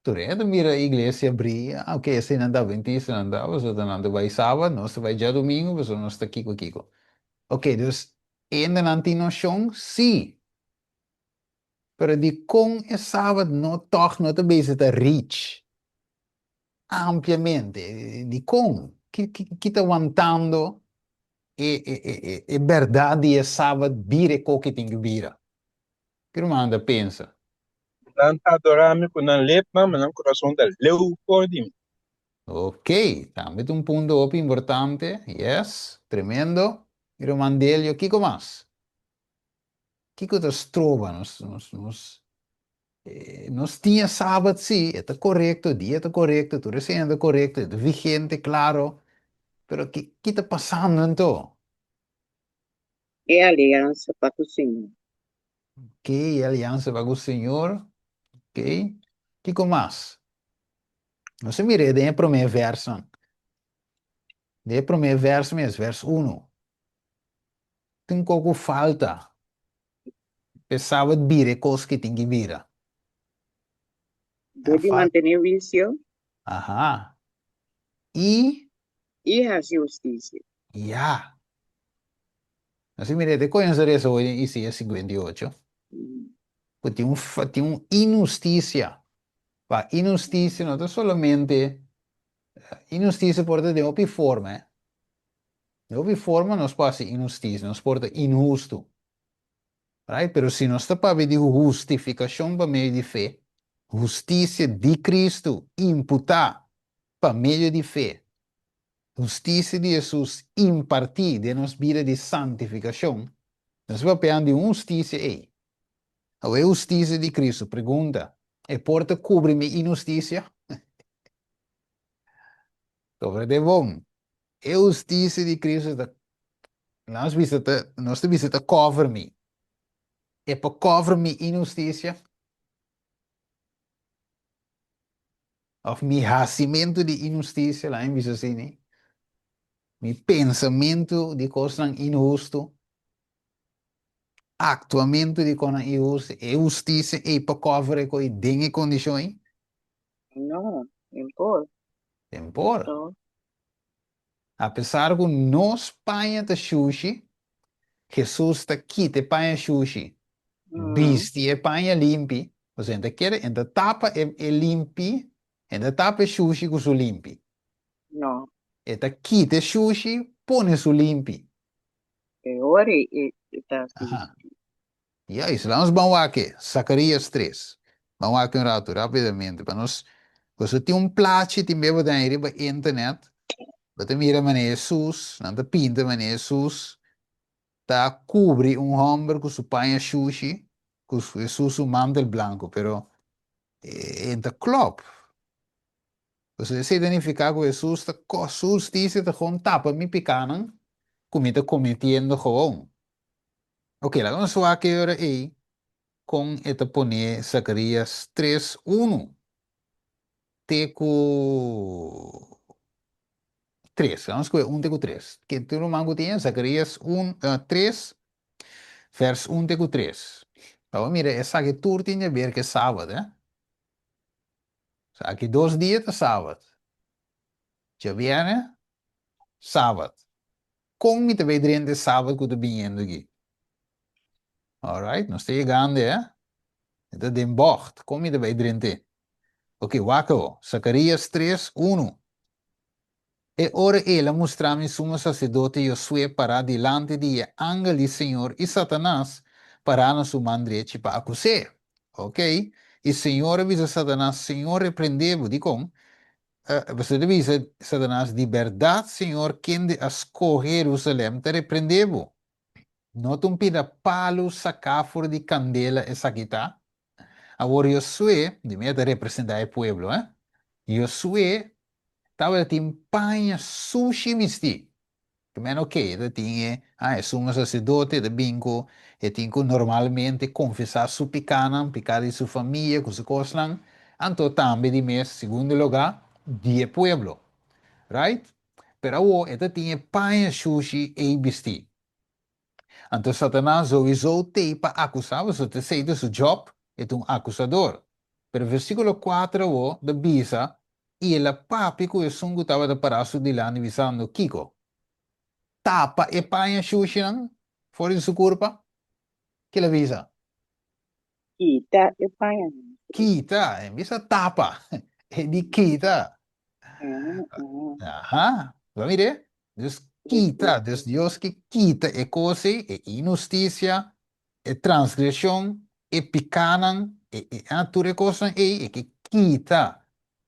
Tur hende ta mira iglesia bri, ah ok eseinan ta adventistanan ta, pasobra ta nan ta bai sabat, nos ta bai djadumingu pasobra nos ta kiko kiko. Ok, dus hendenan tin noshon? Sí. Pero dikon e sabat no tòg no ta bisa ta reach ampliamente? Dikon? Ki ki ta wantando e e e e bèrdat di e sabat bira e koki tin ku bira? Ki ruman ta pensa? Nan ta adorá mi ku nan lepnan, ma nan kurason ta leu for di mi. Ok, tambe ta un punto hopi importante. Yes, tremendo. Mi ruman Delio, kiko mas? Kiko ta stroba nos? Nos, nos, nos tin e sabat sí, e ta korekto, dia ta korekto, tur esei ta korekto, e ta vigente, klaro, pero ki, ki ta pasando anto? E aliansa pa ku Señor. Ok, e aliansa pa ku Señor. Ok, kiko mas? Nos a mira den e promé vèrsonan. Den e promé vèrs mes, vèrs unu. Tin koko falta p'e sabat bira e kos ki tin ki bira. Dor di mantené huisio. Aha. I. I hasi hustisia. Ya. Nos a mira te koe nos a resa hoy den Isaías 58, ku tin un tin un inhustisia. Pa inhustisia no ta solamente, inhustisia por ta den hopi forma, eh. Den hopi forma nos por hasi inhustisia, nos por ta inhustu. Right? Pero si nos ta papia di hustifikashon pa medio di fe, hustisia di Kristu imputá pa medio di fe, hustisia di Hesus impartí den nos bida di santifikashon, nos ta papiando di un hustisia ei. Awor e hustisia di Kristu, pregunta, e por ta kubri mi inhustisia? Sobre bon. E hustisia di Cristo ta, nos bisa ta, nos ta bisa ta cover mi. E por cover mi inhustisia? Òf mi hasimentu di inhustisia, laga mi bisa asina, mi pensamentu di kosnan inhustu, aktuamentu di kosnan inhustu, e hustisia ei por kòver e kos den e kondishon ei? No, den por. Den por. Apesar ku nos paña ta shushi, Hesus ta kita e paña shushi, bisti e paña limpi, osea, e ta kere, e ta tapa e limpi, e ta tapa e shushi ku su limpi. No. E ta kita e shushi, pone su limpi. E ora e ta bisti. Juist, laat nos ban wak e, Zacarías 3. Ban wak un ratu, rapidamente, pa nos, pasobra tin un plachi tin beba den riba internet, bo ta mira manera Hesus, nan ta pinta manera Hesus ta kubri un hòmber ku su paña shushi, ku Hesus su mantel blanku, pero e ta klòp. Pasobra esei ta nifiká ku Hesus ta su hustisia ta gewoon tapa mi pikánan ku mi ta kometiendo gewoon. Ok, laga nos wak e ora ei kon e ta pone Zacarías tres unu te ku tres. Laga nos kohe un te ku tres. Ken tur ruman ku tin e? Zacarías un, tres, vers un te ku tres. Awor mira, esaki tur tin di aber ku e sabat, eh. Aki dos dia ta sabat. Djabièrnè, sabat. Kon mi ta bay drenta e sabat ku ta biniendo aki? Alright, nos ta yegando eh. E ta den bocht. Kon mi ta bay drent'é? Ok, wak awo. Zacarías tres, unu. E ora el a mustra mi sumo saserdote Josué pará dilanti di e angel di Señor i Satanas pará na su man drechi pa akus'é. Ok, i Señor a bisa Satanas, Señor reprendé bo. Dikon? Pasobra ta bisa Satanas, Di bèrdat Señor kende a skohe Herusalèm ta reprendé bo. No ta un pida palu saká for di kandela esaki ta? Awor Josué, di mi e ta representá e pueblo, eh? Josué tabatin paña sushi bistí. Ke men oke, e ta tin e, ah, e sumo saserdote, e ta bin ku, e tin ku normalmente konfesá su pikánan, piká di su famia ku su kosnan, anto tambe di mes, segundo lugá, di e pueblo. Right? Pero awor e ta tin e paña shushi ei bistí. Anto Satanas souiso t'ei pa akusá, pasobra t'esei ta su djòp, e ta un akusador. Pero versíkulo kuater awor ta bisa, I el a papia ku esun ku tabata pará su dilanti, bisando, Kiko? Tapa e paña shushinan for di su kurpa? Ke el a bisa? Kita e pañanan. Kita, en bisa tapa, e di kita. Aha, bo mir'é? Dus kita, dus Dios ke kita e kos ei, e inhustisia, e transgreshon, e pikánan, e, e, ah, tur e kosnan ei, e ke kita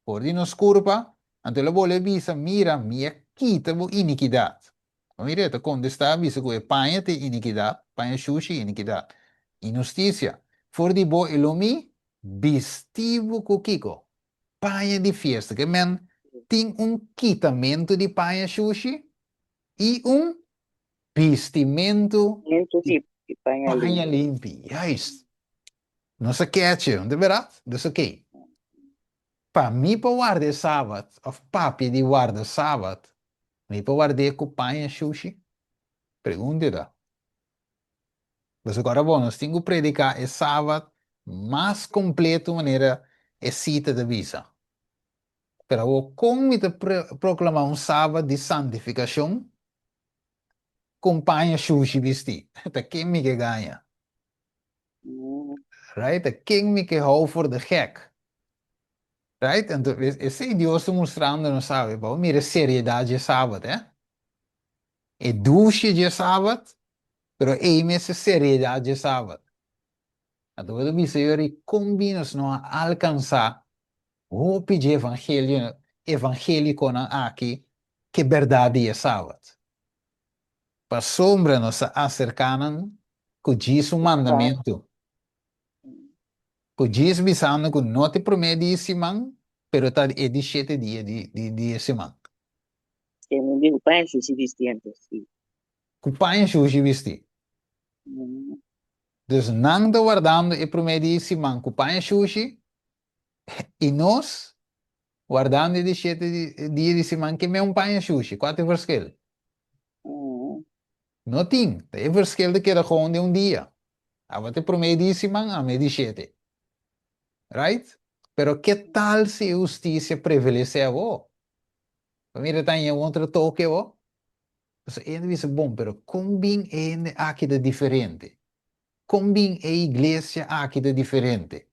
for di nos kurpa, anto el a bolbe bisa, Mira, mi a kita bo inikidat. Bo mira, e ta kontestá a bisa ku e paña ta e inikidat, paña shushi, inikidat, inhustisia. For di bo e lo mi bisti bo ku kiko? Paña di fiesta. Ke men tin un kitamentu di paña shushi i un bistimentu di paña limpi. Juist. Nos a keche, no ta berat? Dus oké. Pa mi por warda e sabat, òf papia di warda sabat, mi por ward'é ku paña shushi? Pregunta ta. Pasobra ora bo nos tin ku prediká e sabat mas kompleto manera e sita ta bisa. Pero awor kon mi ta proklamá un sabat di santifikashon ku un paña shushi bistí? Ta ken mi ke gaña? Right? Ta ken mi ke hou for de gek? Right? Anto esei Dios ta mustrando nos awe pa bo mira e seriedat dje sabat, eh? E dushi dje sabat, pero ei mes e seriedat dje sabat. Anto bo ta bisa yori kon bin nos no a alkansá hopi dje evangelio, evangélikonan aki ke bèrdat di e sabat. Pasobra nos a aserká nan ku djis un mandamentu, ku djis bisando ku no ta e promé di e siman, pero ta e di shete dia di di e siman. E mi di ku paña shushi bisti anto, si. Ku paña shushi bisti. Dus nan ta wardando e promé di e siman ku paña shushi, i nos? Wardando e di shete dia di siman ke men un paña shushi. Kua ta e verschil? No tin. Ta e verschil ta keda gewoon den un dia. Aba ta e promé di siman, ame e di shete. Right? Pero ke tal si e hustisia prevalesé awor? Bo mira ta haña un otro toke awor? Pasobra e hende bisa, Bon, pero kon bin e hende aki ta diferente? Kon bin e iglesia aki ta diferente?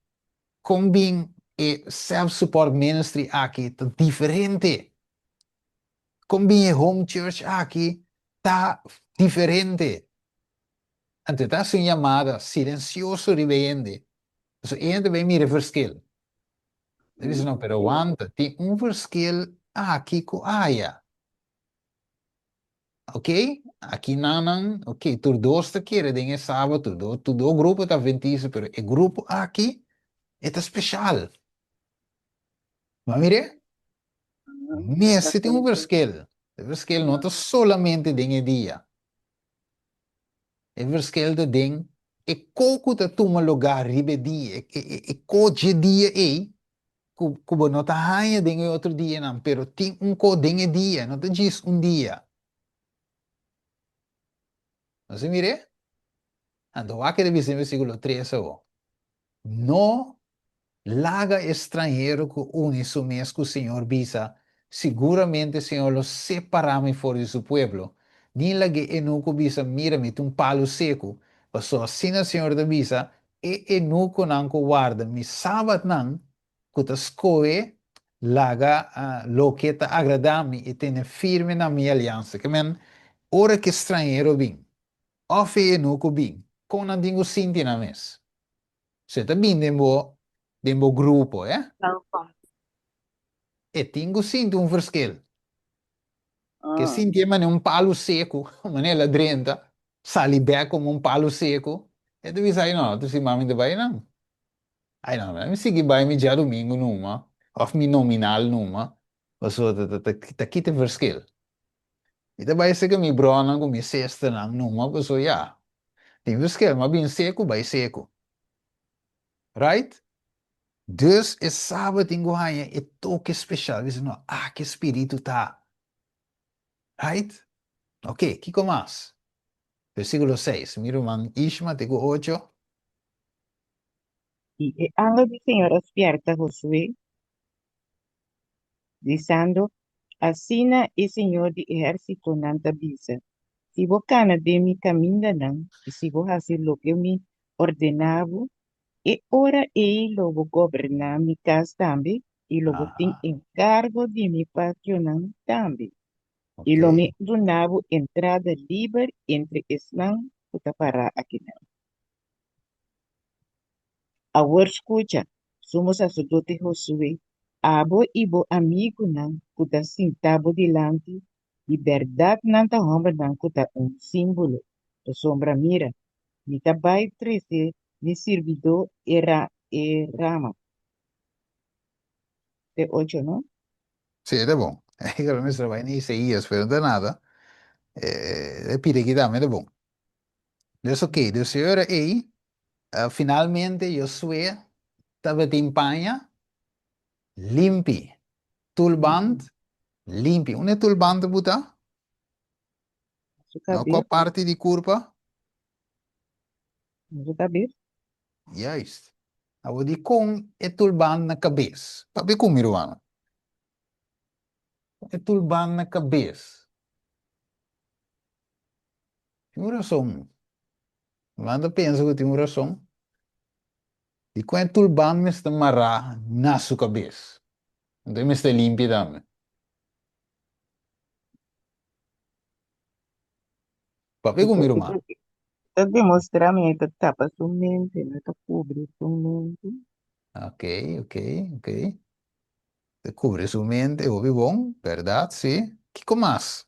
Kon bin e self-support ministry aki ta diferente? Kon bin e home church aki ta diferente? Anto e ta hasi un yamada silensioso riba e hende, pasobra e hende ta bai mira e verschil. Ta bisa, No, pero wanta, tin un verschil aki ku aya. Ok, aki nan nan, ok, tur dos ta kere den e sabat, tur do, tur do grupo ta adventista, pero e grupo aki e ta special. Ma mire, mester tin un verschil. E verschil no ta solamente den e dia. E verschil ta den e ko ku ta tuma lugar riba e dia, e, e, e ko dje dia ei ku ku bo no ta haña den e otro dianan, pero tin un ko den e dia, no ta djis un dia. Nos a mir'é? Anto wak e ta bisa den versíkulo tres awor, No laga e stranhero ku uni su mes ku Señor bisa, Siguramente Señor lo separá mi for di su pueblo. Ni lag'é enuku bisa, Mira, mi ta un palu seku. Pasobra asina Señor ta bisa, E enukonan ku warda mi sabatnan, ku ta skohe laga loke ta agradá mi i tene firme na mi aliansa. Ke men, ora ku e stranhero bin, òf e enuko bin, kon nan tin ku sinti nan mes? Si e ta bin den bo den bo grupo, eh? E tin ku sinti un verschil. Ke sinti e manera un palu seku, manera el a drenta, sali bek komo un palu seku, e ta bisa, ai no, ta si mami ta bai nan. Ai no, mi sigui bai mi djadumingu numa, òf mi nominal numa, pasobra ta ta ta kita e verschil. Mi ta bai serka mi bronan ku mi sesternan numa, pasobra ya, tin verschil, mi a bin seku bai seku. Right? Dus e sabat tin ku haña e toke speshal, bisa no, aki spiritu ta. Right? Ok, kiko mas? Versíkulo seis, mi ruman Ishma te ku ocho. I e angel di Señor a spièrta Josué, bisando, Asina e Señor di ehérsitonan ta bisa, Si bo kana den mi kamindanan i si bo hasi loke mi ordená bo, E ora ei lo bo goberná mi kas tambe i lo bo tin enkargo di mi pationan tambe. I lo mi duna bo entrada liber entre esnan ku ta pará akinan. Awor skucha, Sumo Saserdote Josué, abo i bo amigunan ku ta sintá bo dilanti, di bèrdat nan ta hòmbernan ku ta un símbolo, pasobra mira, mi ta bai trese mi sirbidó e ra e rama. Te ocho, no? Sí, e ta bon. E lo mester bai na Isaías, pero no ta nada. E pide aki tambe ta bon. Dus oké, dus e ora ei, finalmente Josué tabatin paña limpi, tulband limpi. Unda e tulband ta buta? Su Na kua kabes. parti di kurpa? Na su kabes. Juist. Awor dikon e tulband na kabes? Papia ku mi rumannan. E tulband na kabes. Tin un rason. Ruman ta pensa ku tin un rason. Dikon e tulband mester mará na su kabes? Anto e mester limpia tambe. Papia ku mi ruman. Ta demostrá mi e ta tapa su mente, no ta kubri su mente. Ok, ok, ok. Ta kubri su mente, hopi bon, bèrdat, sí. Kiko mas?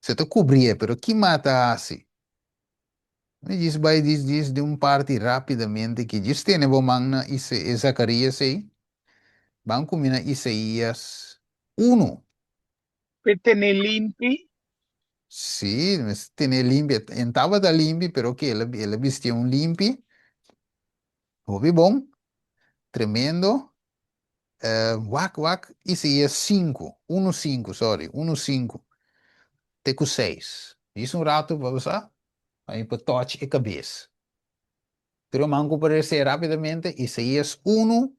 Se ta kubrié, pero ki mas ta hasi? Mi djis bai djis djis di un parti rápidamente ki djis tene bo man na Ise e Zacarías ei. Ban ku mi na Isaías unu. P'e tene limpi. Sí, mester tene limpi. E tabata limpi, pero oke, el a el a bistié un limpi. Hopi bon, tremendo. Wak wak Isaías sinku, unu sinku, sorry, unu sinku te ku seis. Djis un ratu pa bo sa, pa mi por touch e kabes. Pero man ku por resé rápidamente Isaías unu,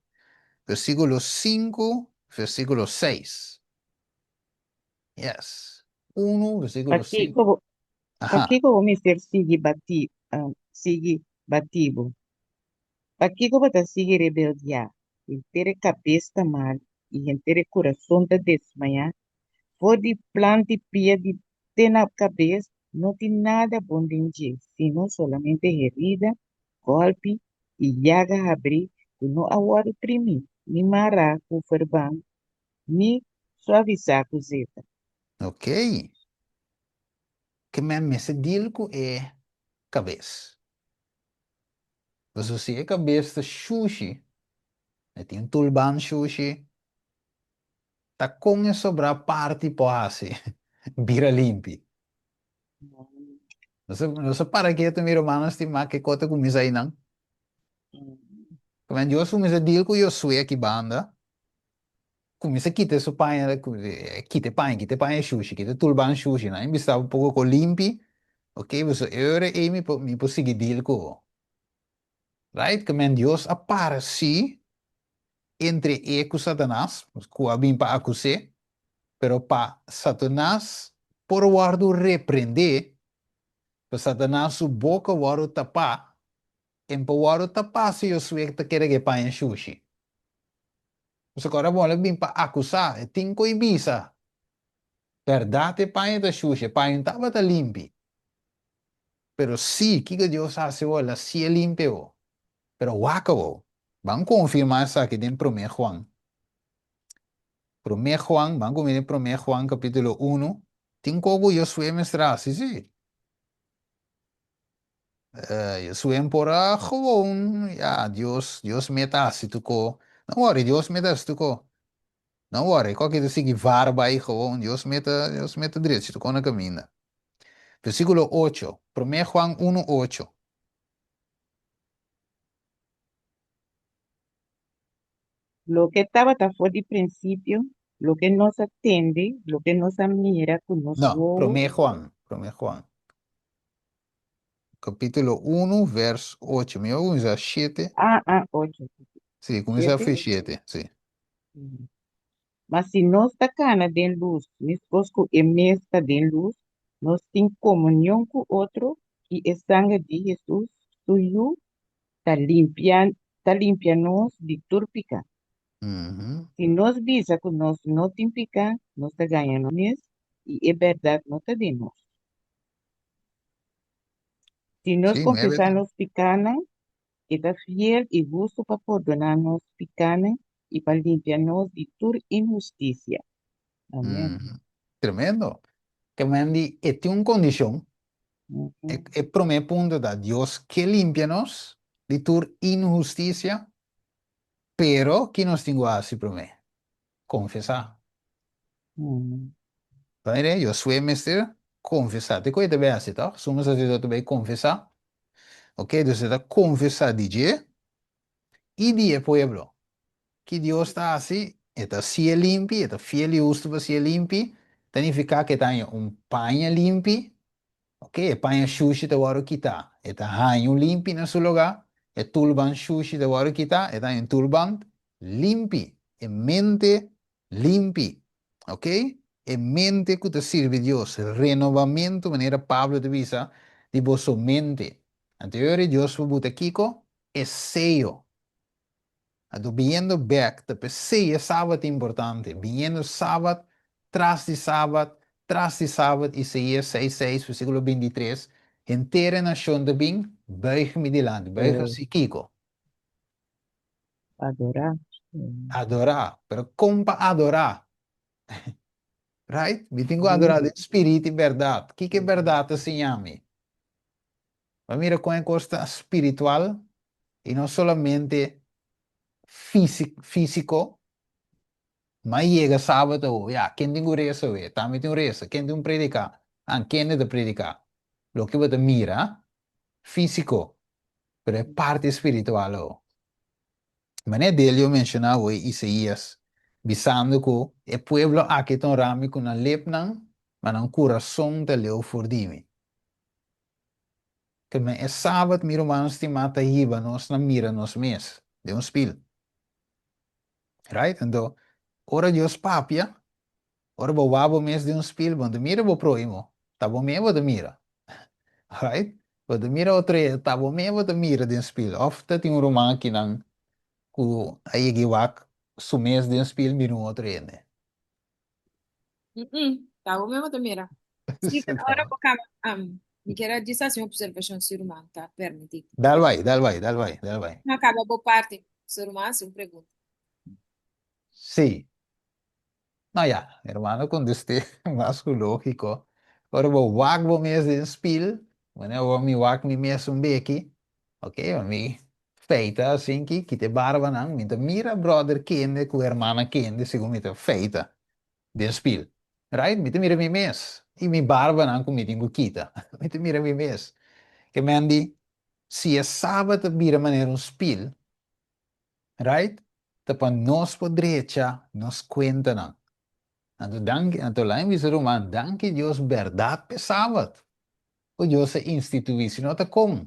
versíkulo sinku, versíkulo seis. Yes. Unu, versíkulo Pakiko sinku. bo, Aha. pakiko bo mester sigui bati, sigui bati bo? Pakiko bo ta sigui rebeldiá? Henter e kabes ta mal i henter e kurason ta desmayá. For di plant'i pia di te na kabes no tin nada bon den dje, sino solamente herida, gòlpi i yaga habrí ku no a wòrdu primí, ni mará ku ferbant, ni suavisá ku zeta. Ok. Ke men mester deal ku e kabes. Pasobra si e kabes ta shushi, e tin un tulban shushi, ta kon e sobrá parti por hasi bira limpi? Nos a, nos a para ketu, mi rumannan stimá, ke kos ta kuminsá einan? Kumen Dios kuminsá deal ku Josué aki banda, kuminsá kita su paña, kita e paña, kita e paña shushi, kita e tulban shushi, nan a bista un poko ko limpi, ok, pasobra e ora ei mi por, mi por sigui deal ku bo. Right? Kumen Dios a para sí entre e ku Satanas, ku a bin pa akus'é, pero pa Satanas por wòrdu reprendé, pa Satanas su boka wòrdu tapá, en por wòrdu tapá si Josué ta kere ku e paña shushi. Pasobra ora bo a bin pa akusá, e tin ku e bisa, Bèrdat e paña ta shushi, e paña no tabata limpi. Pero sí, kiko Dios hasi awor? El a hasié limpi awor. Pero wak awor, ban konfirmá esaki den Promé Juan. Promé Juan, ban kuminsá den Promé Juan kapítulo unu. Tin kos ku Josué mester hasi, sí. Josué por a gewoon, ya, Dios, Dios meta hasi tur kos. No wòri, Dios meta hasi tur kos. No wòri, kòke ta sigui var bai gewoon, Dios meta, Dios meta drechi tur kos na kaminda. Versíkulo ocho, Promé Juan unu ocho. Loke tabata for di prinsipio, loke nos a tende, loke nos a mira ku nos No, wowo. Promé Juan, Promé Juan. Kapítulo unu, vers ocho. Mi a kuminsá shete. Ah, ah, ocho. Sí, kuminsá Shete? fe shete, sí. Ma si nos ta kana den lus, meskos ku e mes ta den lus, nos tin komunion ku otro i e sanger di Hesus, su Yu, ta limpia ta limpia nos di tur piká. Si nos bisa ku nos no tin piká, nos ta gaña nos mes i e bèrdat no ta den nos. Si nos Sí, konfesá nuebe. nos pikánan, E ta fiel i hustu pa pordoná nos pikánan i pa limpia nos di tur inhustisia. Amèn. Tremendo. Ke men di e tin un kondishon. E, e promé punto ta Dios ke limpia nos di tur inhustisia, pero ki nos tin ku hasi promé? Konfesá. Ta mira, Josué mester konfesá. Te ku e ta bai hasi, tòg? Sumo saserdote bai konfesá. Ok, dus e ta konfesá di dje i di e pueblo. Ki Dios ta hasi? E ta hasié limpi, e ta fiel i hustu pa hasié limpi. Ta nifiká ku e ta haña un paña limpi. Ok, e paña shushi ta wòrdu kitá. E ta haña un limpi na su lugá. E tulban shushi ta wòrdu kitá. E ta haña un tulban limpi. E mente limpi. Ok? E mente ku ta sirbi Dios, renobamentu, manera Pablo ta bisa, di boso mente. Anto e ora Dios por buta kiko? E seyo. Anto biniendo bek, ta p'esei e Sabat ta importante. Biniendo Sabat tras di Sabat, tras di Sabat, Isaías seis seis, versíkulo bintitres, henter e nashon ta bin buig mi dilanti. Buig hasi kiko? Adorá. Adorá. Pero kon pa adorá? Right? Mi tin ku adorá den spirit i bèrdat. Kiko e bèrdat ta siña mi? Bo a mira kon e kos ta spiritual i no solamente físiko. Mi a yega sabat awo, ya, ken tin ku resa awe? Tambe tin un resa. Ken tin un prediká? An, kende ta prediká? Loke bo ta mira, físiko, pero e parti spiritual awo. Manera Delio menshoná awor Isaías, bisando ku e pueblo aki ta honra mi ku nan lepnan, ma nan kurason ta leu for di mi. Ke men e sabat, mi rumannan stimá, ta hiba nos na mira nos mes den un spil. Right? Anto, ora Dios papia, ora bo wak bo mes den un spil, bo no ta mira bo próhimo, ta bo mes bo ta mira. Right? Bo ta mira otro hende, ta bo mes bo ta mira den spil. Òf ta tin un ruman akinan ku a yega i wak su mes den spil mira un otro hende. Ta bo mes bo ta mira. Sí, pero ora bo kaba, mi kier a djis hasi un observashon si ruman ta permití. Dal bai, dal bai, dal bai, dal bai. No kaba bo parti, si ruman hasi un pregunta. Sí. No ya, hermano kontesté mas ku lógiko. Ora bo wak bo mes den spil, wanneer bo mi wak mi mes un beki, ok, mi feita asinki, kita e barbanan, mi ta mira brother kende ku hermana kende segun mi ta feita den spil. Right? Mi ta mira mi mes i mi barbanan ku mi tin ku kita. Mi ta mira mi mes. Ke men di, si e sabat ta bira manera un spil, right? Ta pa nos por drecha nos kuentanan. Anto danki, anto laga mi bisa ruman, danki Dios bèrdat p'e sabat ku Dios a instituí, si no ta kon?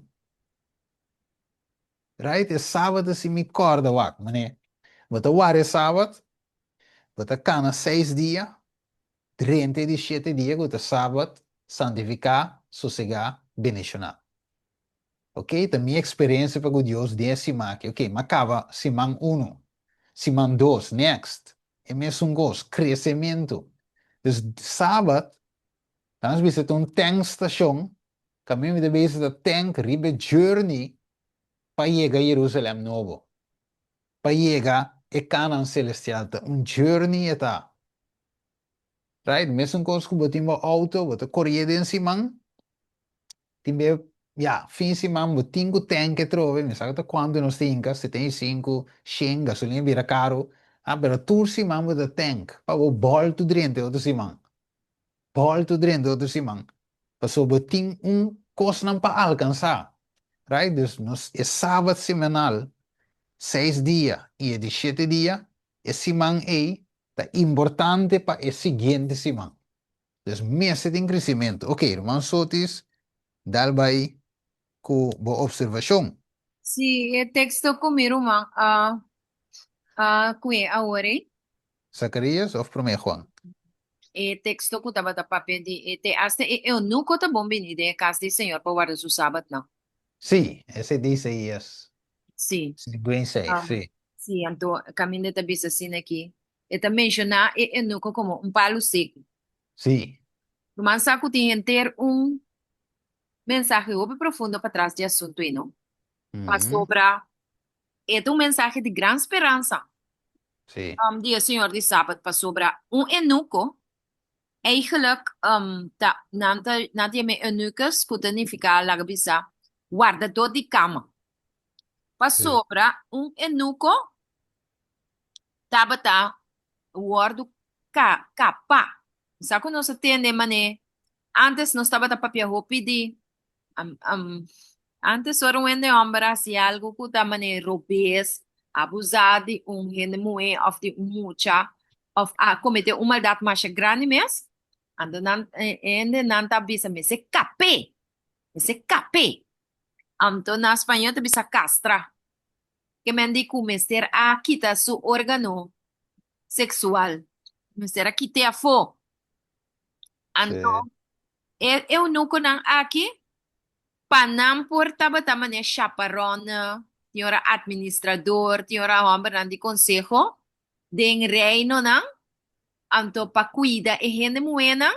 Right? E sabat a si mi kòrda wak, manera bo ta wara e sabat, bo ta kana seis dia, drenta e di shete dia ku ta sabat, santifiká, sosegá, bendishoná. Ok, ta mi experiencia pa cu Dios den e siman aki. Ok, m'a caba siman uno, siman dos, next, e mesun cos, crecemento. Dus Sabat, laat nos bisa ta un tank station, caminda mi ta bisa ta tank riba e journey pa yega Jerusalem nobo, pa yega e Canaan celestial, ta un journey e ta. Right? Mesun cos cu bo tin bo auto, bo ta corrie den siman, Tin be, ya, fin siman bo tin ku tank atrobe, mi sa ku ta kuantu nos ta hinka, 75, shen, gasolina bira karu, ah, pero tur siman bo ta tank pa bo bòltu drenta e otro siman, bòltu drenta e otro siman, pasobra bo tin un kosnan pa alkansá, right? Dus nos e sabat semanal, seis dia i e di shete dia, e siman ei ta importante pa e siguiente siman. Dus mester tin kresimentu. Ok, ruman Sotis, dal bai ku bo opservashon. Sí, e teksto ku mi ruman a a kue awor ei. Zakarías òf Promé Juan? E teksto ku tabata papia di e te asta e eunuko ta bon bini den e kas di Señor pa warda su sabatnan. Sí, esei di Isaías Sí. 56, sí. Sí, anto kaminda ta bisa asina aki. E ta menshoná e eunuko komo un palu seku. Sí. Ruman sa ku tin henter un mensahe hopi profundo patras di asuntu ei, no? Pasobra e ta un mensahe di gran speransa Sí. di e Señor di Sabat, pasobra un eunuko eigenlijk ta nan ta nan ta yama e eunucus ku ta nifiká laga bisa wardadó di kama. Pasobra un eunuko tabata wòrdu ka kapá. Sa ku nos a tende manera antes nos tabata papia hopi di antes ora un hende hòmber a hasi algu ku ta manera robes, abusá di un hende muhé òf di un mucha òf a kometé un maldat masha grandi mes, anto nan e hendenan ta bisa mester kap'é, mester kap'é. Anto na spañó ta bisa kastra. Ke men di ku mester a kita su órgano seksual. Mester a kit'é afó. Anto, e eunukonan aki, pa nan por tabata manera shaparonnan, tin ora atministrador, tin ora hòmbernan di konseho den reinonan, anto pa kuida e hende muhénan,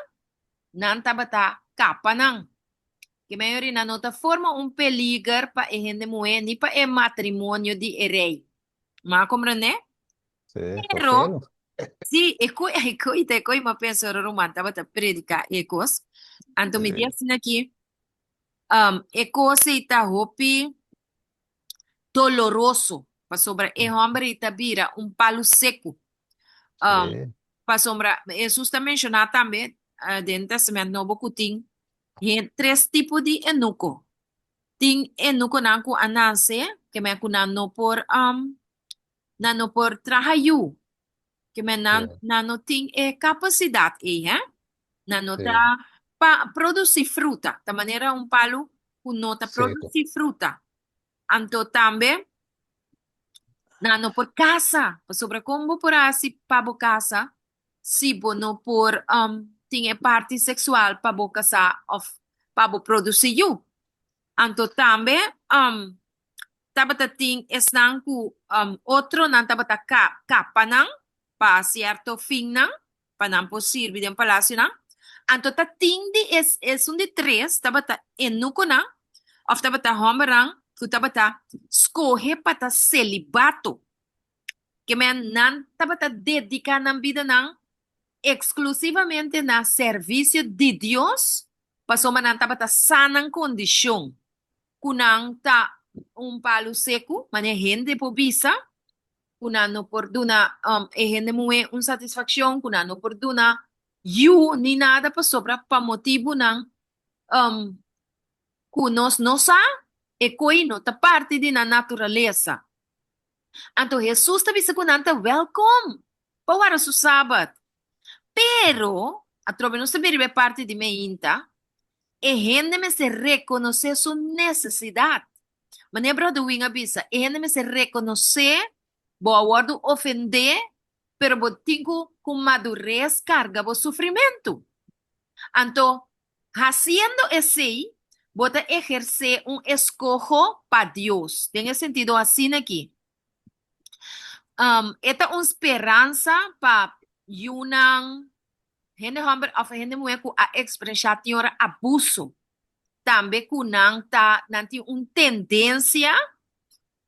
nan tabata kapa nan. Ke mayoria nan no ta forma un peliger pa e hende muhé ni pa e matrimonio di e rei. Ma a komprendé? Sí, Pero, fofelo. sí, e ku e ku i ta e ku i mi a pensa ora ruman tabata prediká e kos. Anto mi di Sí. asina aki, um, e kos ei ta hopi doloroso, pasobra e hòmber ei ta bira un palu seku. Um, Sí. pasobra Hesus ta menshoná tambe eh, den Testament Nobo ku tin Hen tres tipo di enuko. Tin enukonan ku a nase, ke men ku nan no por um. Nan no por traha yu. Ke men nan, nan no tin e kapasidat ei, hè? Nan no ta pa produsí fruta. Ta manera un palu ku no ta produsí fruta. Anto tambe nan no por kasa. Pasobra kon bo por hasi pa bo kasa si bo no por tin e parti seksual pa bo kasá òf pa bo produsí yu? Anto tambe tabata tin esnan ku otronan tabata kapa nan pa sierto finnan, pa nan por sirbi den palasionan. Anto ta tin di es esun di tres tabata enukonan òf tabata hòmbernan ku tabata skohe pa ta selibato. Ke men nan tabata dediká nan bidanan eksklusivamente na servisio di Dios pasobra nan tabata sa nan kondishon ku nan ta un palu seku, manera hende por bisa, ku nan no por duna e hende muhé un satisfakshon, ku nan no por duna yu ni nada pasobra pa motibunan ku nos no sa, e koi no ta parti di nan naturalesa. Anto Hesus ta bisa ku nan ta wèlkom pa wara su Sabat. Pero, atrobe nos ta bira riba e parti di meinta, e hende mester rekonosé su nesesidat. Manera Brother Wing a bisa, e hende mester rekonosé bo a wòrdu ofendé, pero bo tin ku ku madures karga bo sufrimentu. Anto, hasiendo esei, bo ta ehersé un eskoho pa Dios. Den e sentido asina aki, e ta un speransa pa yunan, hende hòmber òf hende muhé ku a eksperenshá tin ora abuso. Tambe ku nan ta, nan tin un tendensia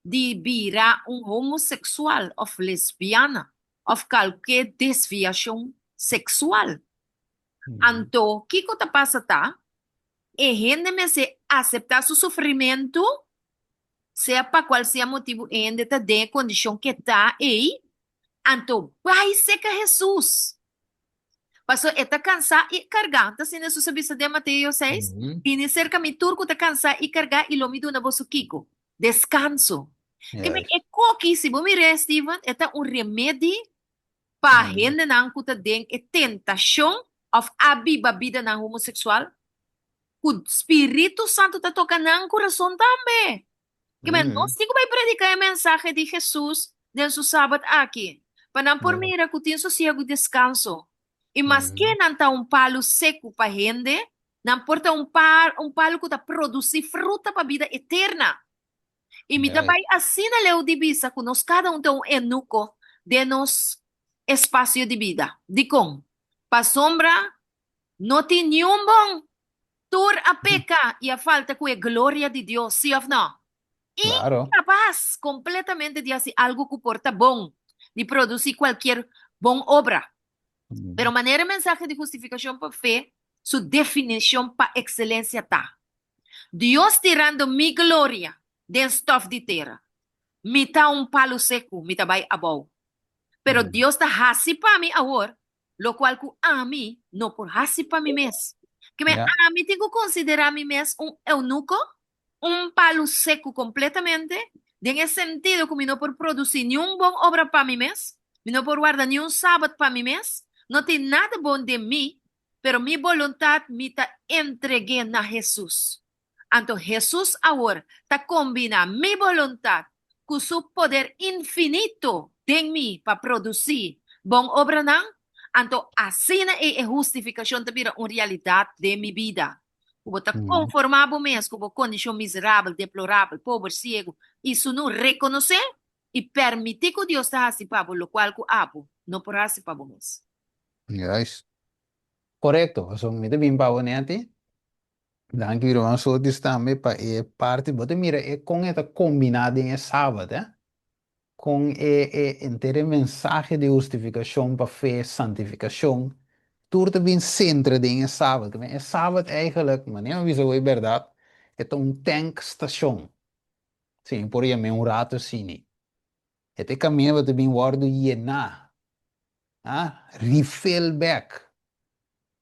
di bira un homoseksual òf lesbiana òf kalke desviashon seksual. Anto, kiko ta pasa ta, e hende mester aseptá su sufrimentu, sea pa kual sea motibu e hende ta den e kondishon ke ta ei, anto bai serka Hesus. Pasobra e ta kansá i kargá. Ta asina Hesus a bisa den Mateo seis, Bini serka mi tur ku ta kansá i kargá i lo mi duna boso kiko? Deskanso. Keme e koki, si bo mir'é, Steven, e ta un remedi pa hendenan ku ta den e tentashon òf a biba bidanan homoseksual, ku spiritu santu ta toka nan kurason tambe. Ke men nos tin ku bai prediká e mensahe di Hesus den su sabat aki, pa nan por mira ku tin sosiegu i deskanso. I maske nan ta un palu seku pa hende, nan por ta un un palu ku ta produsí fruta pa bida eterna. I mi ta bai asina leu di bisa ku nos kada un ta un enuko den nos espasio di bida. Dikon? Pasobra no tin niun bon. Tur a peka i a falta ku e gloria di Dios, sí òf nò? Inkapas kompletamente di hasi algu ku por ta bon, di produsí kualkier bon obra. Pero manera e mensahe di hustifikashon pa fe su definishon pa ekselensia ta, Dios tirando mi gloria den stof di tera. Mi ta un palu seku, mi ta bai abou. Pero Dios ta hasi pa mi awor lokual ku ami no por hasi pa mi mes. Keme ami tin ku konsiderá mi mes un eunuko, un palu seku kompletamente, den e sentido ku mi no por produsí niun bon obra pa mi mes, mi no por warda niun sabat pa mi mes, no tin nada bon den mi, pero mi boluntat mi ta entreg'é na Hesus. Anto Hesus awor ta kombiná mi boluntat ku su poder infinito den mi pa produsí bon obranan, anto asina ei e hustifikashon ta bira un realidat den mi bida. Ku bo ta konformá bo mes ku bo kondishon miserabel, deplorabel, pober, siegu i sunú, rekonosé i permití ku Dios ta hasi pa bo lokual ku abo no por hasi pa bo mes. Juist. Korekto. Pasobra mi ta bin pa bo neti. Danki Ruman Sotis tambe pa e parti. Bo ta mira e kon e ta kombiná den e Sabat, eh? Kon e e henter e mensahe di hustifikashon pa fe, santifikashon, tur ta bin sentra den e Sabat. E Sabat eigenlijk, manera mi bisa bo e bèrdat, e ta un tankstation. Si mi por yam'é un rato asini. E ta e kaminda bo ta bin wòrdu yená, ah, refill bèk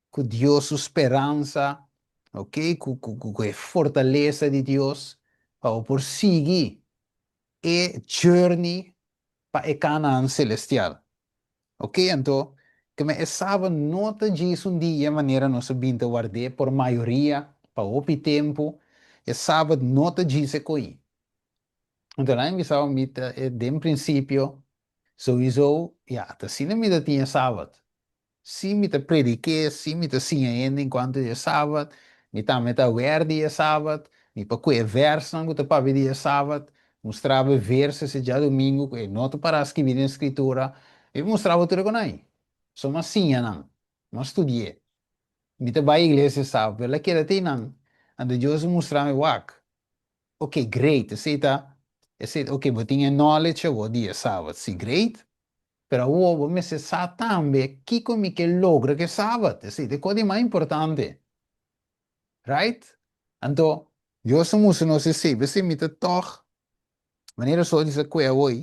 ku Dios su speransa, ok, ku ku ku e fortalesa di Dios pa bo por sigui e journey. pa e Canaan celestial. Ok, anto, keme e Sabat no ta djis un dia manera nos a bin ta ward'é por mayoria pa hopi tempu, e Sabat no ta djis e koí. Anto nan a bisa mi ta e den prinsipio souiso, ya, ta asina mi ta tin e Sabat. Sí mi ta predik'é, sí mi ta siña hende en kuantu di e Sabat, mi tambe ta aware di e Sabat, mi por kue e vèrsnan ku ta papia di e Sabat, mustra bo e verso ese djadumingu ku e no ta pará skibí den Skritura, mi por mustra bo tur e konai. So mi a siña nan, mi a studi'é. Mi ta bai iglesia e Sabat, pero el a keda te einan. Anto Dios a mustra mi, Wak, ok, great, esei ta, esei, ok, bo tin e knowledge awor di e Sabat, sí, great, Pero awor bo mester sa tambe kiko mi ke logra ku e Sabat. Esei ta e kos di mas importante. Right? Anto, Dios a mustra nos esei. P'esei mi ta tòg, manera so di sa kue awor,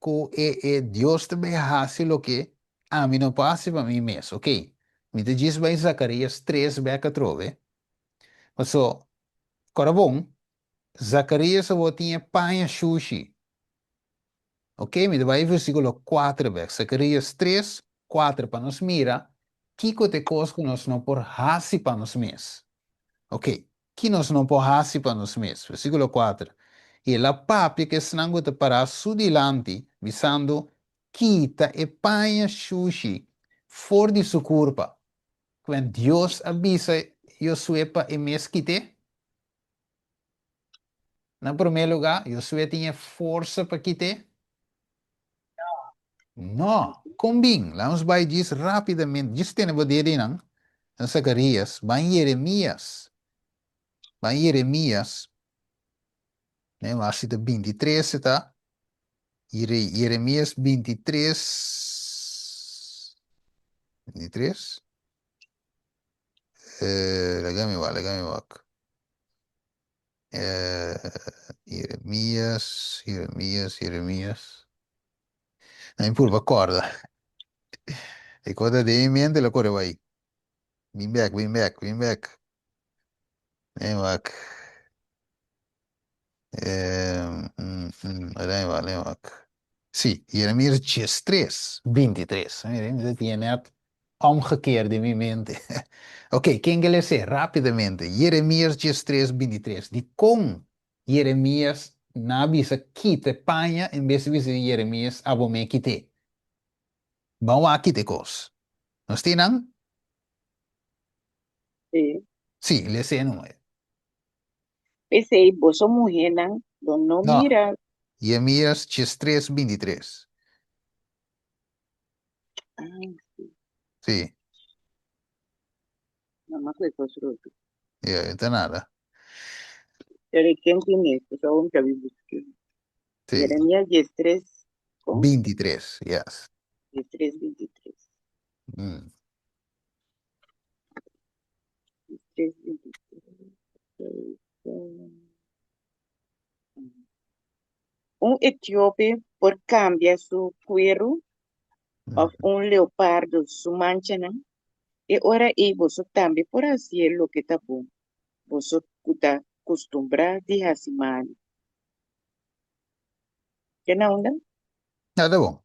ku e e Dios ta bai hasi loke ami no por hasi pa mi mes. Oké, mi ta djis bai Zakarias tres bèk atrobe. Paso, kòrda bon, Zakarias awor tin e paña shushi. Ok, mi ta bai versíkulo kuater bèk, Zakarías tres, kuater, pa nos mira kiko ta e kos ku nos no por hasi pa nos mes. Ok, ki nos no por hasi pa nos mes? Versíkulo kuater, I el a papia ku esnan ku ta pará su dilanti, bisando, Kita e paña shushi for di su kurpa. Kuen Dios a bisa Josué pa e mes kit'é? Na promé lugá, Josué tin e forsa pa kit'é? No. Kon bin? Laga nos bai djis rápidamente. Djis tene bo dede einan, na Zakarías. Ban Yeremías. Ban Yeremías. Ne, wak si ta bintitres e ta. Yeremías bintitres. Bintitres? Eh, laga mi wak, laga mi wak. Eh, Jeremías, Jeremías, Jeremías. Na mi purba korda. E kos ta den mi mente lo kore bai. Bin bek, bin bek, bin bek. Mi wak. Eh, mm, mm, laga mi wak, laga mi wak. Sí, Jeremías diestres, bintitres. Mira, mi ta tin net omgekeerd den mi mente. Ok, ken ke les'é? Rápidamente. Jeremías diestres, bintitres. Dikon Jeremías nan a bisa kita e paña en bes di bisa di Jeremías abo me kit'é? Ban wak kita e kos. Nos tin nan? Sí. Sí, les'é numa. P'esei boso muhénan lo no No, mira. Jeremías diestres, bintitres. Ah, sí. Sí. No me acuerdo kos roto. Ya, e ta nada. Pero ken tin esto? So aún que busque. Sí. Jeremías 13 con 23, yes. 13, 23. 13, 23. Un etiope por kambia su kueru òf un leopardo su manchanan? E ora ei boso tambe por hasié loke ta bon, boso ku ta kustumbrá di hasi malu. Ke na unda? Ya ta bon.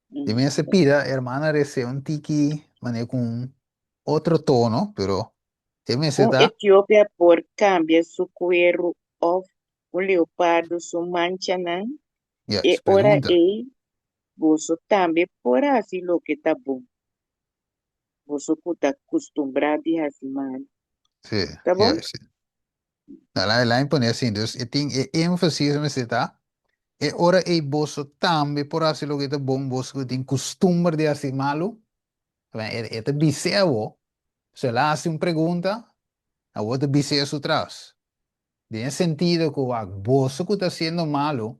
Di mester pida hermana rece un tiki manera ku un otro tono, pero e mester Un ta. etiopia por kambia su kueru òf un leopardo su manchanan? Yes, E ora pregunta. ei boso tambe por hasi loke ta bon, boso ku ta kustumbrá di hasi malu. Sí, Ta bon? yes. Na la lijn pone asina, dus e tin e énfasis mester ta, e ora ei boso tambe por hasi loke ta bon, boso ku tin kustumber di hasi malu. E, e ta bis'é awor, so el a hasi un pregunta, awor ta bis'é su tras. Den e sentido ku wak, boso ku ta hasiendo malu,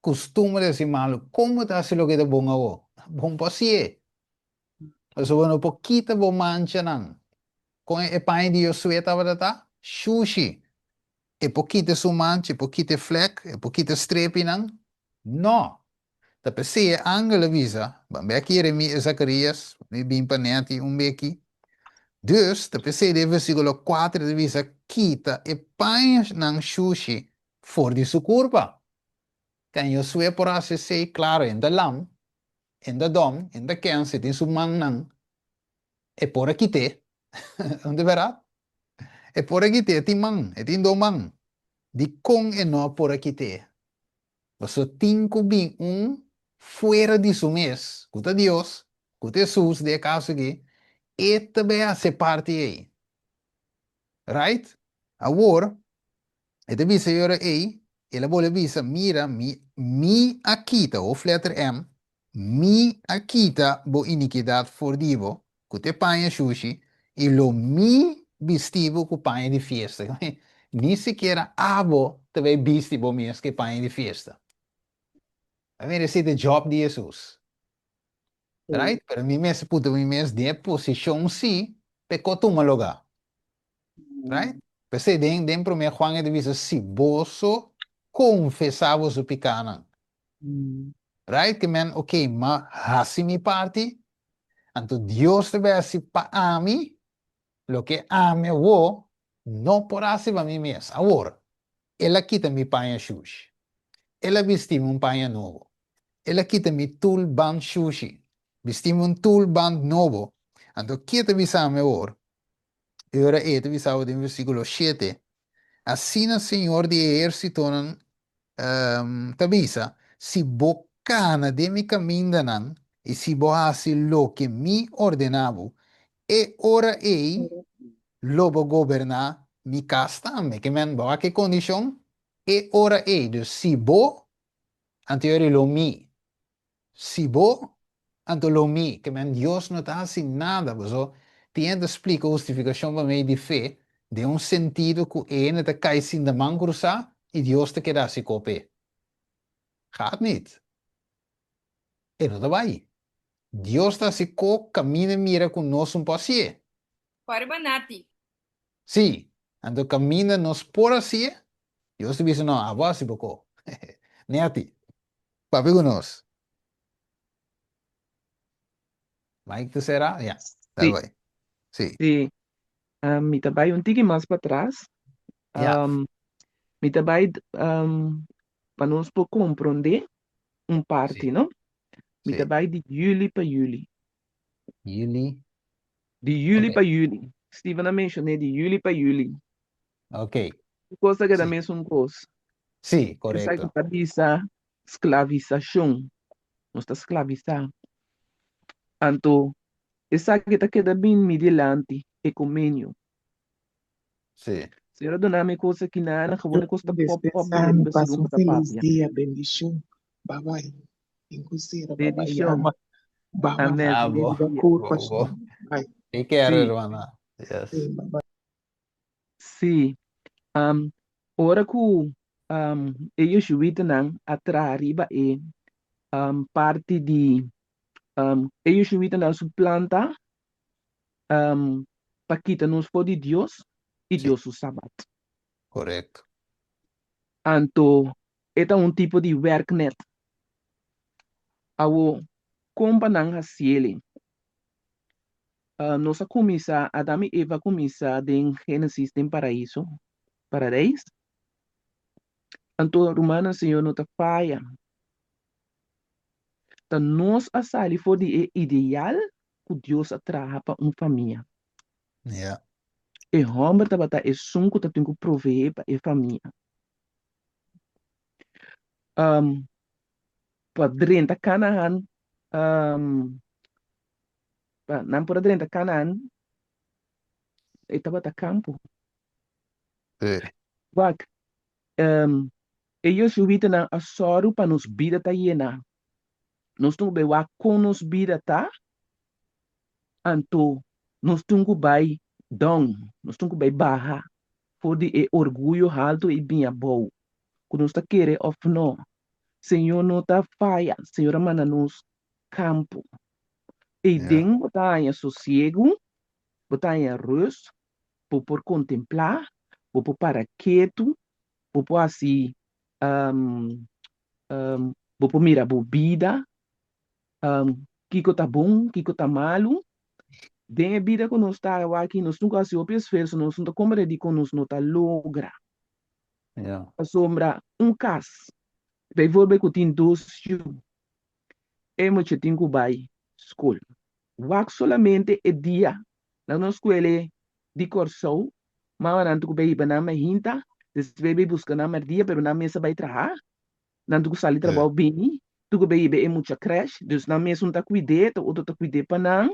kustumber di hasi malu, kon bo ta hasi loke ta bon awor? Bon por hasié. Pasobra bo no por kita bo manchanan. Kon e paña di Josué tabata ta? Shushi. E por kita su mancha, e por kita e flek, e por kita e strepinan? No! Ta p'esei e angel a bisa, Ban bek Jeremia e Zakarias, mi bin pa nèt i un beki. Dus, ta p'esei den versíkulo kuater ta bisa, Kita e pañanan shushi for di su kurpa. Kan Josué por hasi esei? Klaro, e ta lam, e ta dòm, e ta kens, e tin su mannan. E por a kit'é. No ta bèrdat? E por a kit'é, e tin man, e tin dos man. Dikon e no a por a kit'é? Pasobra tin ku bin un fuera di su mes, ku ta Dios, ku ta Hesus den e kaso aki, e ta bai hasi e parti ei. Right? Awor, e ta bisa e ora ei, el a bolbe bisa, Mira, mi, mi a kita, hoofdletter M, mi a kita bo inikidat for di bo, ku ta e paña shushi, i lo mi bisti bo ku paña di fiesta. Ni sikiera abo ta bai bisti bo mes ku e paña di fiesta. A mira, esei ta e jòb di Hesus. Right? Pero mi mester puta mi mes den e posishon sí p'e ko tuma lugá. Right? P'esei den den promé Juan e ta bisa, si boso konfesá boso pikánan. Right? Ke men, ok, m'a hasi mi parti, anto Dios ta bai hasi pa ami loke ami awor no por hasi pa mi mes. Awor, El a kita mi paña shushi. El a bisti mi un paña nobo. El a kita mi tulband shushi, bisti mi un tulband nobo. Anto ke ta bisa mi awor? E ora ei ta bisa bo den versíkulo shete, Asina Señor di ehérsitonan ta bisa, Si bo kana den mi kamindanan i si bo hasi loke mi ordená bo, e ora ei lo bo goberná mi kas tambe. Ke men, bo wak e kondishon? E ora ei, dus si bo, anto e ora ei lo mi. Si bo, anto lo mi. Ke men Dios no ta hasi nada. Paso tin hende ta splika hustifikashon pa medio di fe den un sentido ku e hende ta kai sinta man krusá i Dios ta keda hasi kope. Gaat niet. E no ta bai. Dios ta hasi ko kaminda mira ku nos un por hasié. Kòrda Nati. Sí, anto kaminda nos por hasié, Dios ta bisa no, abo hasi bo ko. Nati, papia ku nos. Mike ta sera? Ya, dal Sí. bai. Sí. Sí. Mi ta bai un tiki mas patras. Ya. Mi ta bai pa nos por komprondé un parti, Sí. no? Mi ta Sí. bai di juli pa juli. Juli. Di juli Ok. pa juli. Steven a menshoné di juli pa juli. Ok. Tur kos ta keda Sí. mesun kos. Sí, Esaki korekto. ta bisa sklavisashon. Nos ta sklavisá. Anto esaki ta keda bin mi dilanti, e kombenio. Sí. Señor a duna mi e kos aki na ana, gewoon e kos ta pop pop Despensá di mi, riba pasa segun un bo ta felis papia. dia, bendishon. Bye bye. Tin ku sera, bye bye. Bendishon. Yama. Bye bye. Amen. Ah, Felis bo. Riba dia. kurpa, Bo, bo. Bye. Take care, Sí. hermana. Yes. Sí, bye bye. Sí. Um, ora ku um, e Yoshuitanan a traha riba e um, parti di um, e Yoshuitanan su planta um, pa kita nos for di Dios i Sí, Dios su Sabat. korekto. Anto e ta un tipo di werknet. Awo, kon pa nan hasiele? Nos a kuminsá, Adam i Eva a kuminsá den Génesis, den paraíso, paradeis. Anto, rumannan, Señor no ta faya. Ta nos a sali for di e ideal ku Dios a traha pa un famia. Ja. E hòmber tabata esun ku ta tin ku proveé pa e famia. Um, pa drenta Canaan, um, pa nan por a drenta Canaan, e tabata kampo. Sí. Wak, um, e Yoshuitanan a sòru pa nos bida ta yená. Nos tin ku bai wak kon nos bida ta, anto nos tin ku bai down, nos tin ku bai baha for di e orguyo haltu i bin abou, ku nos ta kere òf no. Señor no ta faya, Señor a manda nos kampo. Eiden bo ta haña sosiegu, bo ta haña rust, bo por kontemplá, bo por para ketu, bo por hasi bo por mira bo bida, kiko ta bon, kiko ta malu. Den e bida ku nos ta awaki, nos tin ku hasi hopi esfuerso, nos no ta komprende dikon nos no ta logra. Ja. Pasobra un kas. Bijvoorbeeld ku tin dos yu, e mucha tin ku bai skol. Wak solamente e dia na nos skuele di Kòrsou, mamanan tin ku bai hiba nan mainta, despues bai buska nan mèrdia, pero nan mes a bai traha, nan tin ku sali trabou bini, tin ku bai hiba e mucha krèsh, dus nan mesun ta kuid'é, ta otro ta kuid'é pa nan,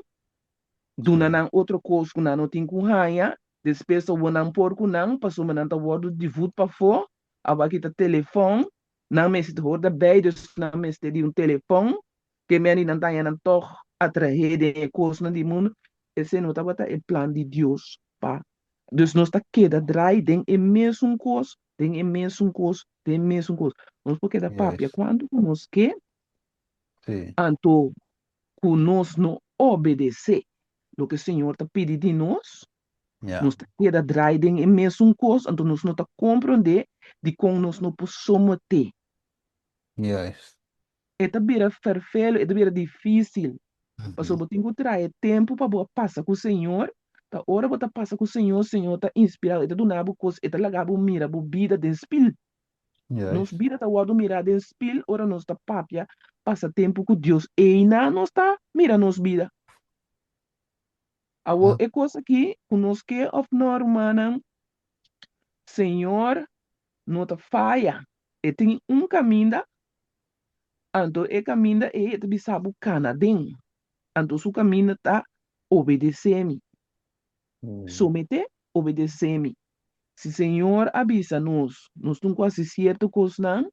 duna nan otro kos ku nan no tin ku haña, despues awor nan por ku nan, pasobra nan ta wòrdu di vut pafó, awor aki ta telefòn, nan mester ta hoor daarbij, dus nan mester di un telefòn, ke meni nan ta haña nan tòg atraé den e kosnan di mundu, esei no tabata e plan di Dios pa, dus nos ta keda drai den e mesun kos, den e mesun kos, den e mesun kos, nos por keda papia kuantu ku nos ke, anto ku nos no obedesé loke Señor ta pidi di nos, nos ta keda drai den e mesun kos, anto nos no ta komprondé dikon nos no por someté. E ta bira ferfelu, e ta bira difísil, pasobra bo tin ku traha e tempu pa bo a pasa ku Señor, ta ora bo ta pasa ku Señor, Señor ta inspirá bo, e ta duna bo kos, e ta laga bo mira bo bida den spil. Nos bida ta wòrdu mirá den spil ora nos ta papia, pasa tempu ku Dios. Einan nos ta mira nos bida. Awor e kos aki, ku nos ke òf no, rumannan, Señor no ta faya. E tin un kaminda, anto e kaminda ei e ta bisa bo kana den. Anto su kaminda ta obedesé mi. Someté, obedesé mi. Si Señor a bisa nos, nos tin ku hasi sierto kosnan,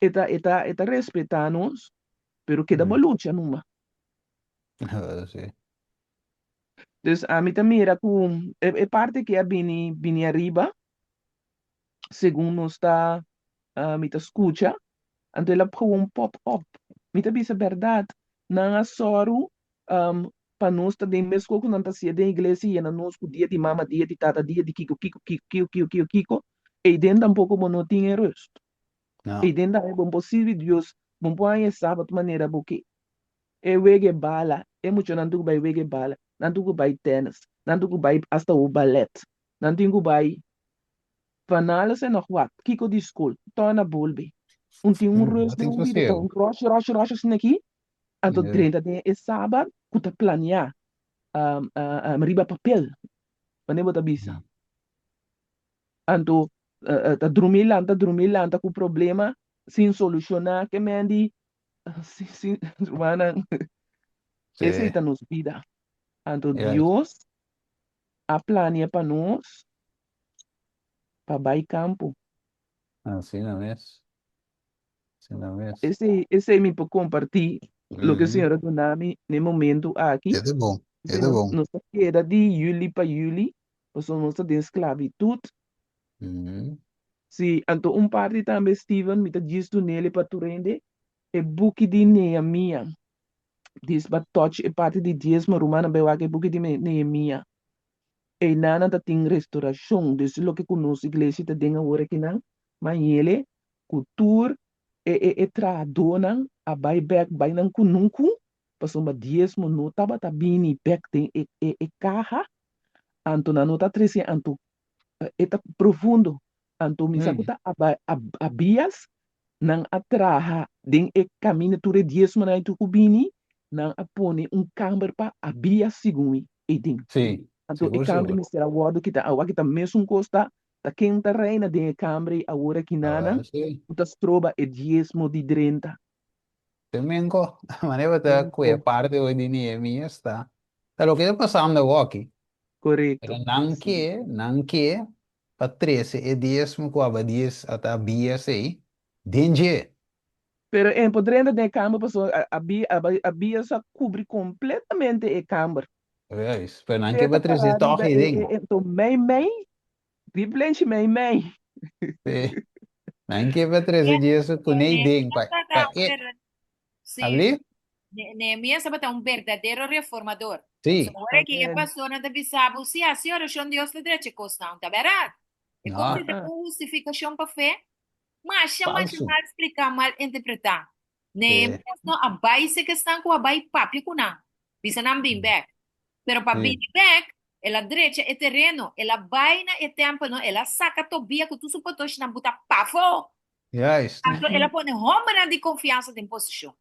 e ta e ta e ta respetá nos, pero keda bo lucha numa. Sí. Dus ami ta mira ku e e parti aki a bini bini ariba, segun nos ta mi ta skucha, anto el a gewoon pop up. Mi ta bisa bèrdat, nan a sòru pa nos ta den meskos ku nan ta hasié den iglesia, yena nos ku dia di mama, dia di tata, dia di kiko, kiko, kiko, kiko, kiko, kiko, kiko. Eiden tampoko bo no tin e rust. No. Eiden tambe bo no por sirbi Dios, bo no por haña e sabat manera bo ke. E wega e bala, e muchanan tin ku bai wega e bala, nan tin ku bai tennis, nan tin ku bai asta hu balèt, nan tin ku bai van alles en nog wat, kiko di skol, tòg na bolbe. Un tin un No rust den tin un bida, ta sosiego. un rush, rush, rush asina aki, Anto drenta den e sabat ku ta planeá riba papel, manera bo ta bisa. Anto ta drumi lanta, drumi lanta ku problema sin solushoná ke men di sin rumannan. Esei ta nos bida. Anto Dios a plania pa nos pa bai kampo. Asina mes. Asina mes. Esei, esei mi por compartí loke Señor a duna mi n'e momento aki. E ta bon, e Esei ta nos, bon. nos ta keda di juli pa juli, pasobra nos ta den sklavitud. Sí, anto un parti tambe, Steven, mi ta djis dun'el pa tur hende, e buki di Nehemia. Dis ba touch e parti di diesmo, rumannan bai wak e buki di Nehemia. Einan ta tin restaurashon, dus loke ku nos iglesia ta den awor akinan, Mañele ku tur e e e trahadónan a bai bèk bai nan kunuku, pasobra diesmo no tabata bini bèk den e e e kaha, anto nan no ta trese, anto e ta profundo, anto mi sa ku ta aba Abias nan a traha den e kaminda tur e diesmonan ei tur ku bini, nan a pone un kamber pa Abias segun mi ei den. Sí, Anto e sigur kamber sigur. mester a wòrdu kita, awor a kita mesun kos ta Ta ken ta reina den e kamber ei awor aki nana Sí. ku ta stroba e diesmo di drenta? Te menko, manera bo ta ku e Menko. parti hoy di Nehemias ta, ta loke ta pasando awoki. Korekto. Pero nan Sí. ke, nan ke pa trese e diesmo ku Abadias a ta Abias ei den dje. Pero e por drenta den e kamber pasobra Abias a kubri kompletamente e kamber. Juist, pero nan ke Te pa ta trese pará tòg riba ei e den. e e to mei mei, di plenchi mei mei. Sí. Nan ke pa trese Jesu kuné ei den pa pa Nehemías tabata un e berda- sí, Abli? Ne- Nehemías tabata un berdadero reformador. Sí. So ora ki e Amén. pastornan ta bisa bo, sí, hasi orashon Dios ta drecha e kosnan. Ta bèrdat. E No. kos ei ta un hustifikashon pa fe. Masha, masha Falsu. mal spliká, mal interpretá. Sí. Nehemías no a bai seke esnan ku a bai papia ku nan, bisa nan bin bèk. Pero pa Sí. bini bèk, el a drecha e tereno, el a bai na e tèmpel, no, el a saka Tobia ku tur su potoshinan buta pafó. Juist. Anto el a pone hombernan di konfiansa den posishon.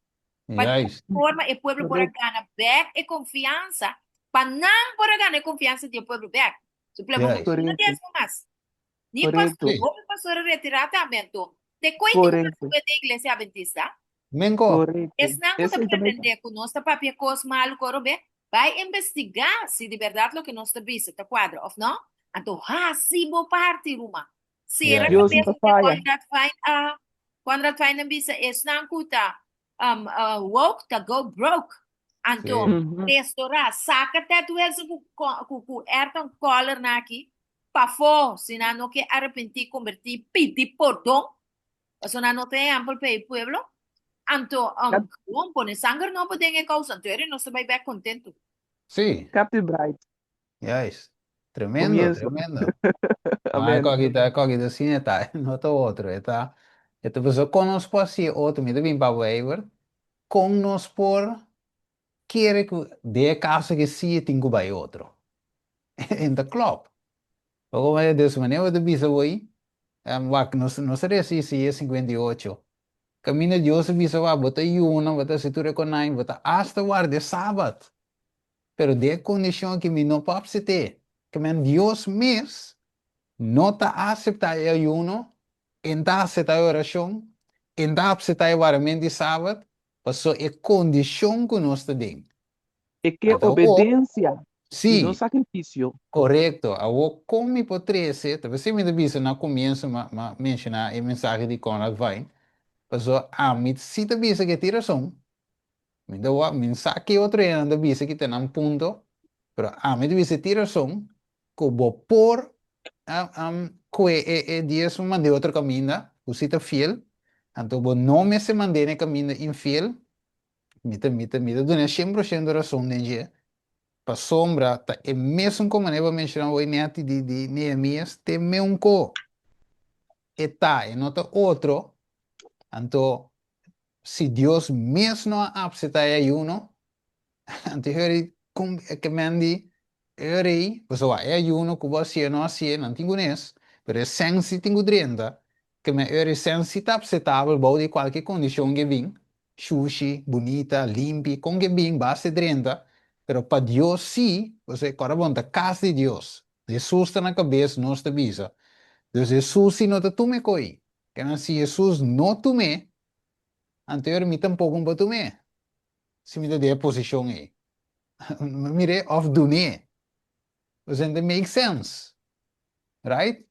Pa di Juist. tal forma e pueblo por a gana bèk e konfiansa, pa nan por a gana e konfiansa di e pueblo bèk. Su plebo Juist. no Korekto. diesmo mas. Ni Korekto. pastor, Sí. hopi pastor a retirá tambe anto. Te koe tin mas Korekto. ku e den iglesia adventista? Menko. Korekto. Esnan ku ta Esei ta bai. pretendé ku nos ta papia kos malu ku oro be, bai investigá si di bèrdat loke nos ta bisa ta kuadra òf no. Anto hasi bo parti, ruman. Sera Dios kabes no ta ku faya. Conrad Vine a Conrad Vine a bisa esnan ku ta um, uh, woke ta go broke. Anto Sí. Mhm. restorá, saka Ted Wilson ku ku ku Ayrton Koller na aki pafó si nan no ke arepentí, kombertí, pidi pordon. Pasobra nan no ta ehèmpel pa e pueblo. Anto um, Cap- gewoon pone sanger nobo den e kousa. Anto eri nos ta bai bèk kontentu. Sí. Captain Bright. Juist. Tremendo, Comienzo. tremendo. Maar Amén. koki ta, koki ta sine ta, no ta otro. E ta, e ta paso kon nos por hasi otro, mi ta bin pa Wever, kon nos por kere ku den e kaso ke si e tin ku bai otro. En ta klop. Poko manera, dus manera bo ta bisa bo ei, wak, nos, nos a resa Isaías 58. Kaminda Dios a bisa wak, bo ta yuna, bo ta hasi tur e konai, bo ta asta warda e sabat. Pero den e kondishon aki mi no por apsept'é. Ke men Dios mes no ta aseptá e ayuno, e n'ta aseptá e orashon, e n'ta apseptá e wardament di sabat, paso e kondishon ku nos ta den. E ke Anto awor, obedensia i no sí, sakrifisio. korekto. Awor kon mi por trese, ta p'esei mi ta bisa na komienso m'a m'a menshoná e mensahe di Conrad Vine, paso ami sí ta bisa ku e tin rason, Mi ta wak, mi sa ke otro hendenan ta bisa ki ta nan punto, pero ami ta bisa tin rason ku bo por kue e e diesmo mand'é otro kaminda ku si ta fiel, anto bo no mester mand'é na e kaminda infiel, mi ta mi ta mi ta duna shen por shento rason den dje, pasobra ta e mesun ku manera bo a menshoná hoy nèt di di Nehemias te meun ko e ta, e no ta otro, anto Si Dios mes no a apseta e ayuno, anto e heri kon ke men di e rei, pasobra e ayuno ku bo hasié no hasié, nan tin ku nes, pero e sèn si tin ku drenta, ke men e rei sèn si ta apsetabel bou di kualke kondishon ke bin, shushi, bunita, limpi, kon ke bin, basta e drenta, pero pa Dios si, pasobra e kòrda bon ta kas di Dios, Hesus ta na kabes, nos ta bisa, dus Hesus si no ta tuma e koi, Kena si Hesus no tum'é, anto ora mi tampoko no por tum'é, si mi ta den e posishon ei. Mir'é òf dun'é. Pasobra no ta make sense, right?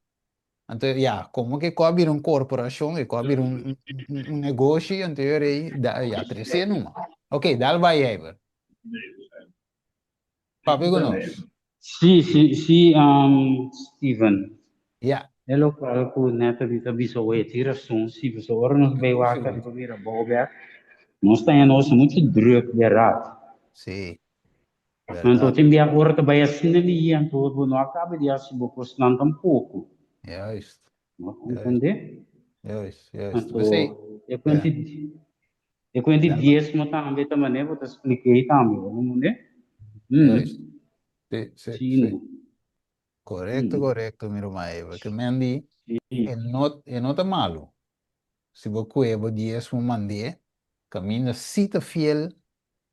Anto ya, komo ke ku a bira un korporashon, ke ku a bira un un negoshi, anto ora ei ya tres'é numa. Ok, dal bai Eiber. Papia ku nos. Sí, sí, sí, um, Steven. Ya. E lokual ku Natalie ta bisa oe tin rason, sí, pasobra ora nos bai wak riba bira bou bek, nos ta haña nos muchu druk bèrdat. Sí, Anto bèrdat. tin bia ora ta bai asina liye, anto bo no a kaba di hasi bo kosnan tampoko. Juist, Bo a juist, komprendé? juist, juist. Anto P'esei, e ya. kuenti E kuenti diesmo tambe ta manera bo ta splik'é tambe, bo mund'é? Juist. Sí, sí, Sí, sí. no. Korekto, korekto, mi ruman Eva. Ke men di, Sí. e no, e no ta malu. Si bo kue bo diesmo mand'é, kaminda si ta fiel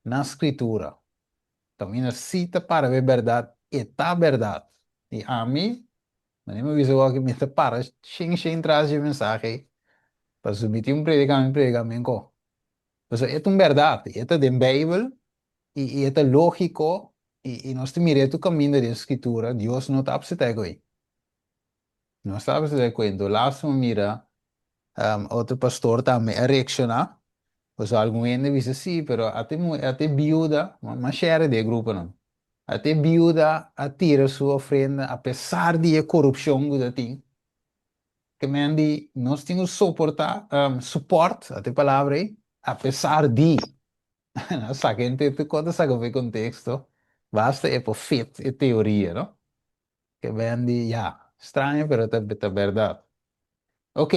na Skritura. Kaminda si ta para be bèrdat, e ta bèrdat. I ami, manera mi a bisa awor aki, mi ta para shen shen tras dje mensahe ei. Pasobra mi tin un prediká, mi prediká menko. Pasobra e ta un bèrdat, e ta den Beibel i i e ta lógiko i i nos ta mira e tur kaminda den Skritura, Dios no ta apseptá e koi. No ta apseptá e koi. Enton lástima mira otro pastor tambe a reakshoná, pasobra algun hende a bisa sí, pero ata e muhé, ata e biuda, mas shèri di e gruponan, ata e biuda a tira su ofrenda apesar di e korupshon ku ta tin. Ke men di nos tin ku soportá, support, ata e palabra ei, apesar di. Nan saka henter tur kos ta saka for e konteksto, basta e por fit e teoria, no? Ke men di, ya, straño pero ta ta bèrdat. Ok,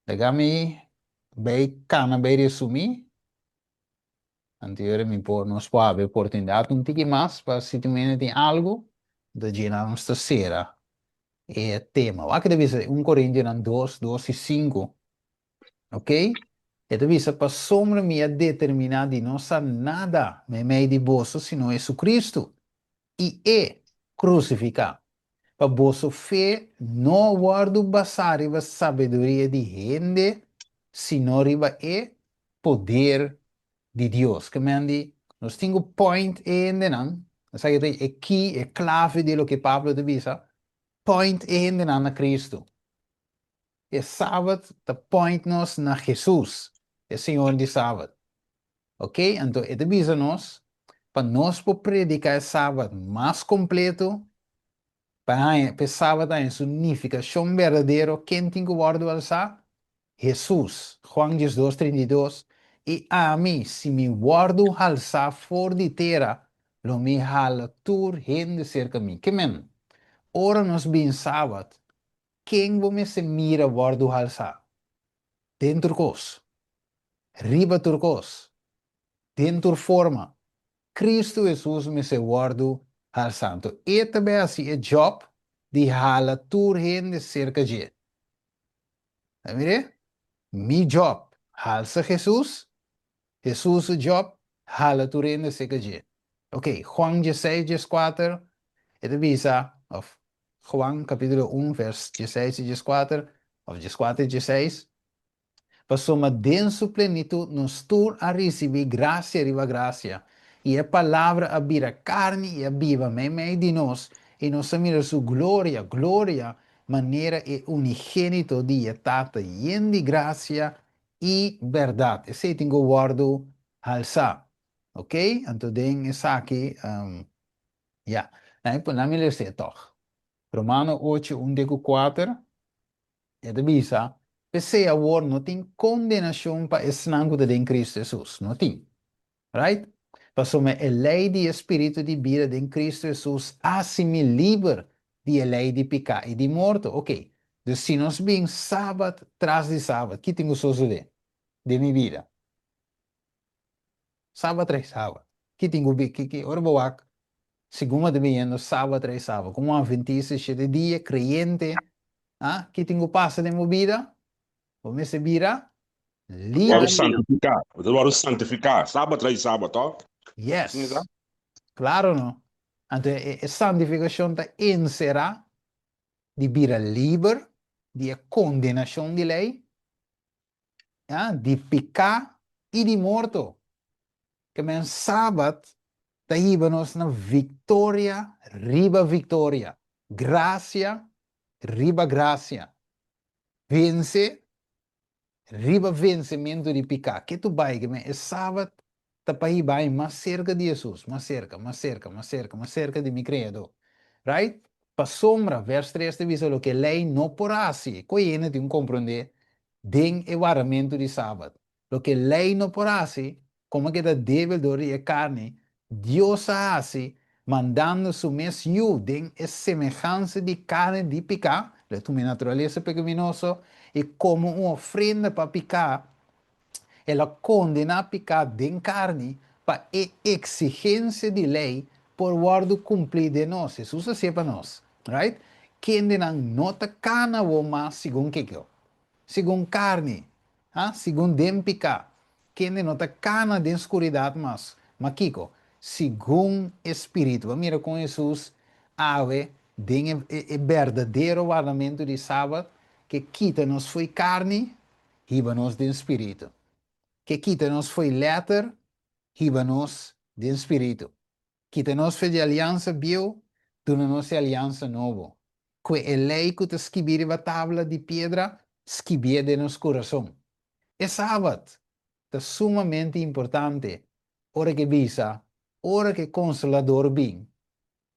laga mi bai kana bai resumí. Anto mi por, nos por habri oportunidat un tiki mas pa si tin un hende tin algu, ta djina nos ta sera e tema. Wak ta bisa un Korintionan dos, dos i sinku. Ok? E ta bisa, Pasobra mi a determiná di no sa nada meimei di boso sino Jesucristo i E krusifiká, pa boso fe no wòrdu basá riba sabiduria di hende, sino riba e poder di Dios. Ke men di, nos tin ku point e hendenan, esaki ta e key, e klave di loke Pablo ta bisa, point e hendenan na Cristo. E Sabat ta point nos na Hesus, e Señor di Sabat. Ok, anto e ta bisa nos pa nos por prediká e Sabat mas kompleto, pa haña, pa e Sabat haña su nifikashon berdadero, ken tin ku wòrdu alsá? Hesus, Juan 12, 32, I ami, si mi wòrdu halsá for di tera, lo mi hala tur hende serka mi. Ke men? Ora nos bin Sabat, Ken bo mester mira wòrdu halsá? Den tur kos. Riba tur kos. Den tur forma. Kristu Hesus mester wòrdu halsá. Anto E ta bai hasi e djòp di hala tur hende serka dje. Ta mir'é? Mi djòp, halsa Hesus. Hesus su djòp, hala tur hende serka dje. Oké, Juan diesseis, dieskuater, e ta bisa, òf Juan capítulo un vers diesseis i dieskuater, òf dieskuater i diesseis, Pasobra den su plenitut nos tur a risibí grasia riba grasia, i e Palabra a bira karni i a biba meimei di nos, i nos a mira su gloria, gloria manera e unigénito di e Tata, yen di grasia i bèrdat. Esei tin ku wòrdu halsá. Oké, anto den esaki, Ya, nan e nan mi lesa e tòg. Romano ocho, un te ku kuater, e ta bisa, P'esei awor no tin kondenashon pa esnan ku ta den Kristu Hesus. No tin. Right? Pasobra e lei di e spiritu di bida den Kristu Hesus a hasi mi liber di e lei di piká i di morto. Oké, dus si nos bin sabat tras di sabat, ki tin ku sosodé den mi bida? Sabat tras sabat. Ki tin ku bi, ki, ki, ora bo wak, segun bo ta biniendo sabat tras sabat, komo un adventista di shete dia, kreyente, ah, ki tin ku pasa den bo bida? Bo mester bira liber. Wòrdu santifiká. Bo ta wòrdu santifiká. Sabat tras sabat, tòg? Yes. Klaro no. Anto e, e santifikashon ta enserá di bira liber di e kondenashon di lei, ya, di piká i di morto. Ke men Sabat ta hiba nos na viktoria riba viktoria, grasia riba grasia, vense riba vensementu di piká. Ke tu bai? Ke men e Sabat ta pa hiba mi mas serka di Hesus, mas serka, mas serka, mas serka, mas serka di mi Kreadó. Right? Pasobra, vers tres ta bisa loke lei no por hasi, ku e hende tin ku komprondé den e wardamentu di Sabat. Loke lei no por hasi, komo ke ta débil dor di e karni, Dios a hasi, mandando su mes Yu den e semehansa di karni di piká, lo e tuma e naturalesa pekaminoso, i komo un ofrenda pa piká, El a kondená piká den karni pa e eksigensia di lei por wòrdu kumplí den nos. Hesus a hasié pa nos, right? Kendenan no ta kana awor mas segun kiko? Segun karni, ha? Segun den piká. Kende no ta kana den skuridat mas, ma kiko? Segun e Spiritu. Bo a mira kon Hesus awe den e e berdadero wardamentu di Sabat ke kita nos fo'i karni hiba nos den spiritu. Ke kita nos fo'i lèter, hiba nos den spiritu. Kita nos fe di aliansa bieu, duna nos e aliansa nobo. Kue e lei ku ta skibí riba tabla di piedra, skibié den nos kurason. E Sabat ta sumamente importante ora ke bisa, Ora ke Konsolador bin,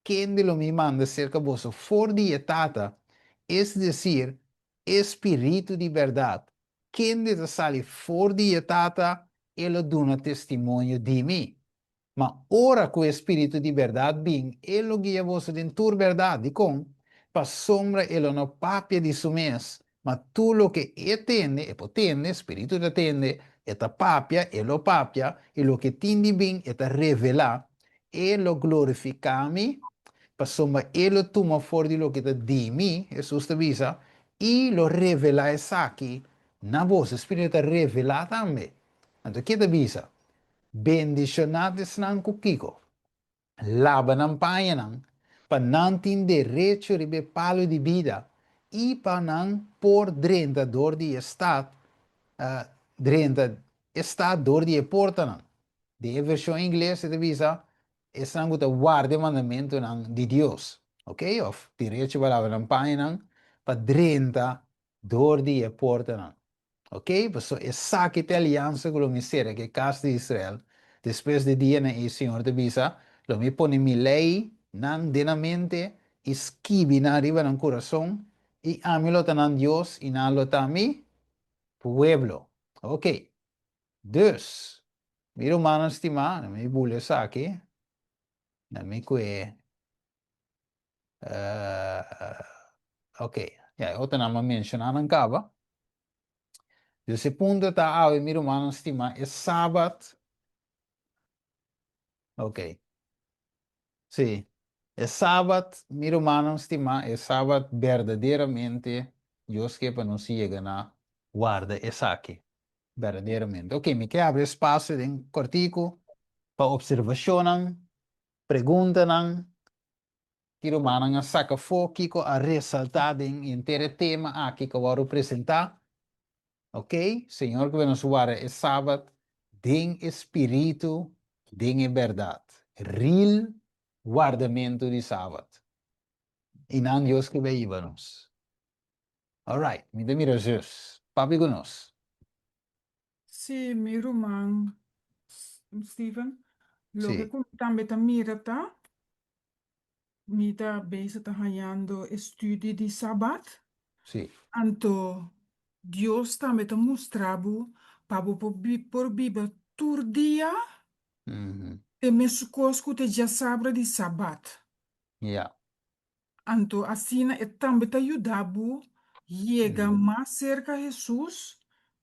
Kende lo mi manda serka boso for di e Tata, es desir, e Spiritu di bèrdat, kende ta sali for di e Tata, e lo duna testimonio di mi. Ma ora ku e Spiritu di bèrdat bin, e lo guia boso den tur bèrdat. Dikon? Pasobra e lo no papia di su mes, ma tur loke e tende, e por tende, Spiritu ta tende, e ta papia, e lo papia, i loke tin di bin, e ta revelá. E lo glorifiká mi, pasobra e lo tuma for di loke ta di mi, Hesus ta bisa, i lo revelá esaki na boso. E Spiritu ta revelá tambe. Anto ke ta bisa? Bendishoná ta esnan ku kiko? Laba nan pañanan, pa nan tin derecho riba e palu di bida i pa nan por drenta dor di e stat, drenta e stat dor di e portanan. Den e vershon ingles e ta bisa, Esnan ku ta warda e mandamentunan di Dios, ok, òf derecho pa laba nan pañanan pa drenta dor di e portanan. Ok, pasobra esaki ta e aliansa ku lo mi sera ku e kas di Israel despues di dianan ei, Señor ta bisa, lo mi pone mi leinan den nan mente i skibi nan riba nan kurason, i ami lo ta nan Dios i nan lo ta mi pueblo. Ok, dus, mi rumannan stimá, na mi bula esaki, na mi kue Ok, ya e otronan a menshoná nan kaba. Dus e punto ta awe mi rumannan stimá e sabat. Ok. Sí, e sabat mi rumannan stimá e sabat berdaderamente Dios ke pa nos yega na warda esaki. Berdaderamente. Ok, mi ke abri espasio den kòrtiku pa opservashonnan Preguntanan, Ki rumannan a saka afó? Kiko a resaltá den henter e tema aki ku a wòrdu presentá? Ok, Señor ku nos warda e Sabat den e spiritu, den e bèrdat. Real wardamentu di Sabat. I nan Dios ke bai hiba nos. Alright, mi ta mira zus. Papia ku nos. Sí, mi ruman Steven, loke Sí. ku mi tambe ta mira ta, mi ta bezig ta hañando e studi di Sabat, Sí. anto Dios tambe ta mustra bo pa bo por bi- por biba tur dia Mhm. e mesun kos ku ta djasabra di Sabat. Ja. Anto asina e tambe ta yuda bo yega mas serka Hesus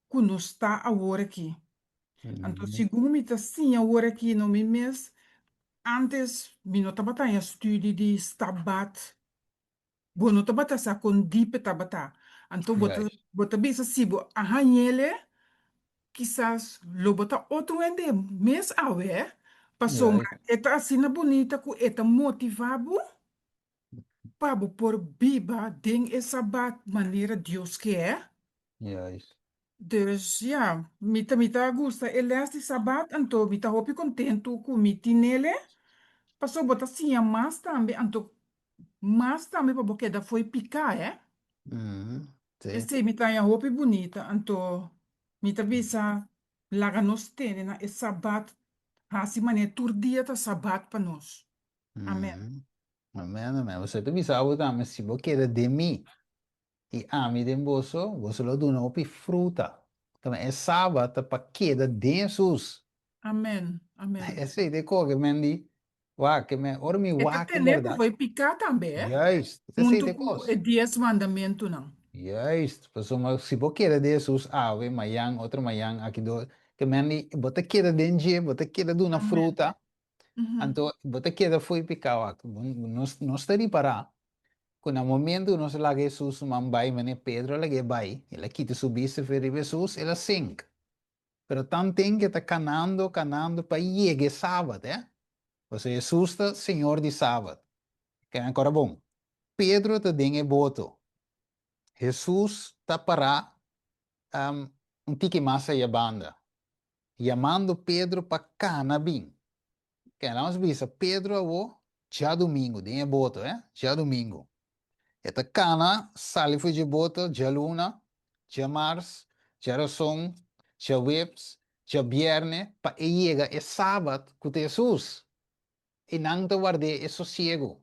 ku nos ta awor aki. Anto segun mi ta siña awor aki no mi mes, antes mi no tabata haña studi di Stabat, bo no tabata sa kon dip e tabata. Anto bo ta bo ta bisa si bo a hañ'ele kisas lo bo ta otro hende mes awe, pasobra e ta asina bunita ku e ta motivá bo pa bo por biba den e Sabat manera Dios ke. Dus ya, mi ta mi ta gusta e lès di Sabat, anto mi ta hopi kontentu ku mi tinele, pasobra bo ta siña mas tambe, anto mas tambe pa bo keda fo'i piká, eh. Esei mi ta haña hopi bunita, anto mi ta bisa laga nos tene na e Sabat, hasi manera tur dia ta Sabat pa nos. Amen. Amen, amen. Boso ta bisa bo tambe, si bo keda den mi i ami den boso, boso lo duna hopi fruta. Tambe e Sabat ta pa keda den Hesus. Amen, amen. Esei ta e koke men di, Wak, ke men, ora mi E ta wak tene berdad. ku bai piká tambe, eh? Juist, esei Huntu ta e ku kos. e dies mandamentunan. Juist, pasobra si bo keda den Hesus awe, mayan, otro mayan, aki do, ke men di, bo ta keda den dje, bo ta keda duna Amen. fruta, Mhm. anto bo ta keda fo'i piká wak. Nos, nos ta ripará ku na momento ku nos a laga Hesus su man bai, manera Pedro a lag'é bai, el a kita su bista for riba Hesus, el a sink. Pero tanten ke ta kanando, kanando pa yega e Sabat, eh. Pasobra Hesus ta Señor di Sabat. Ke ankora bon, Pedro ta den e boto. Hesus ta pará un tiki mas aya banda, yamando Pedro pa kana bin. Ke nos bisa Pedro awo djadumingu den e boto, eh, djadumingu. E ta kana sali for dje boto djaluna, djamars, djarason, djaweps, djabierne pa e yega e sabat ku ta Hesus. I nan ta ward'é e sosiegu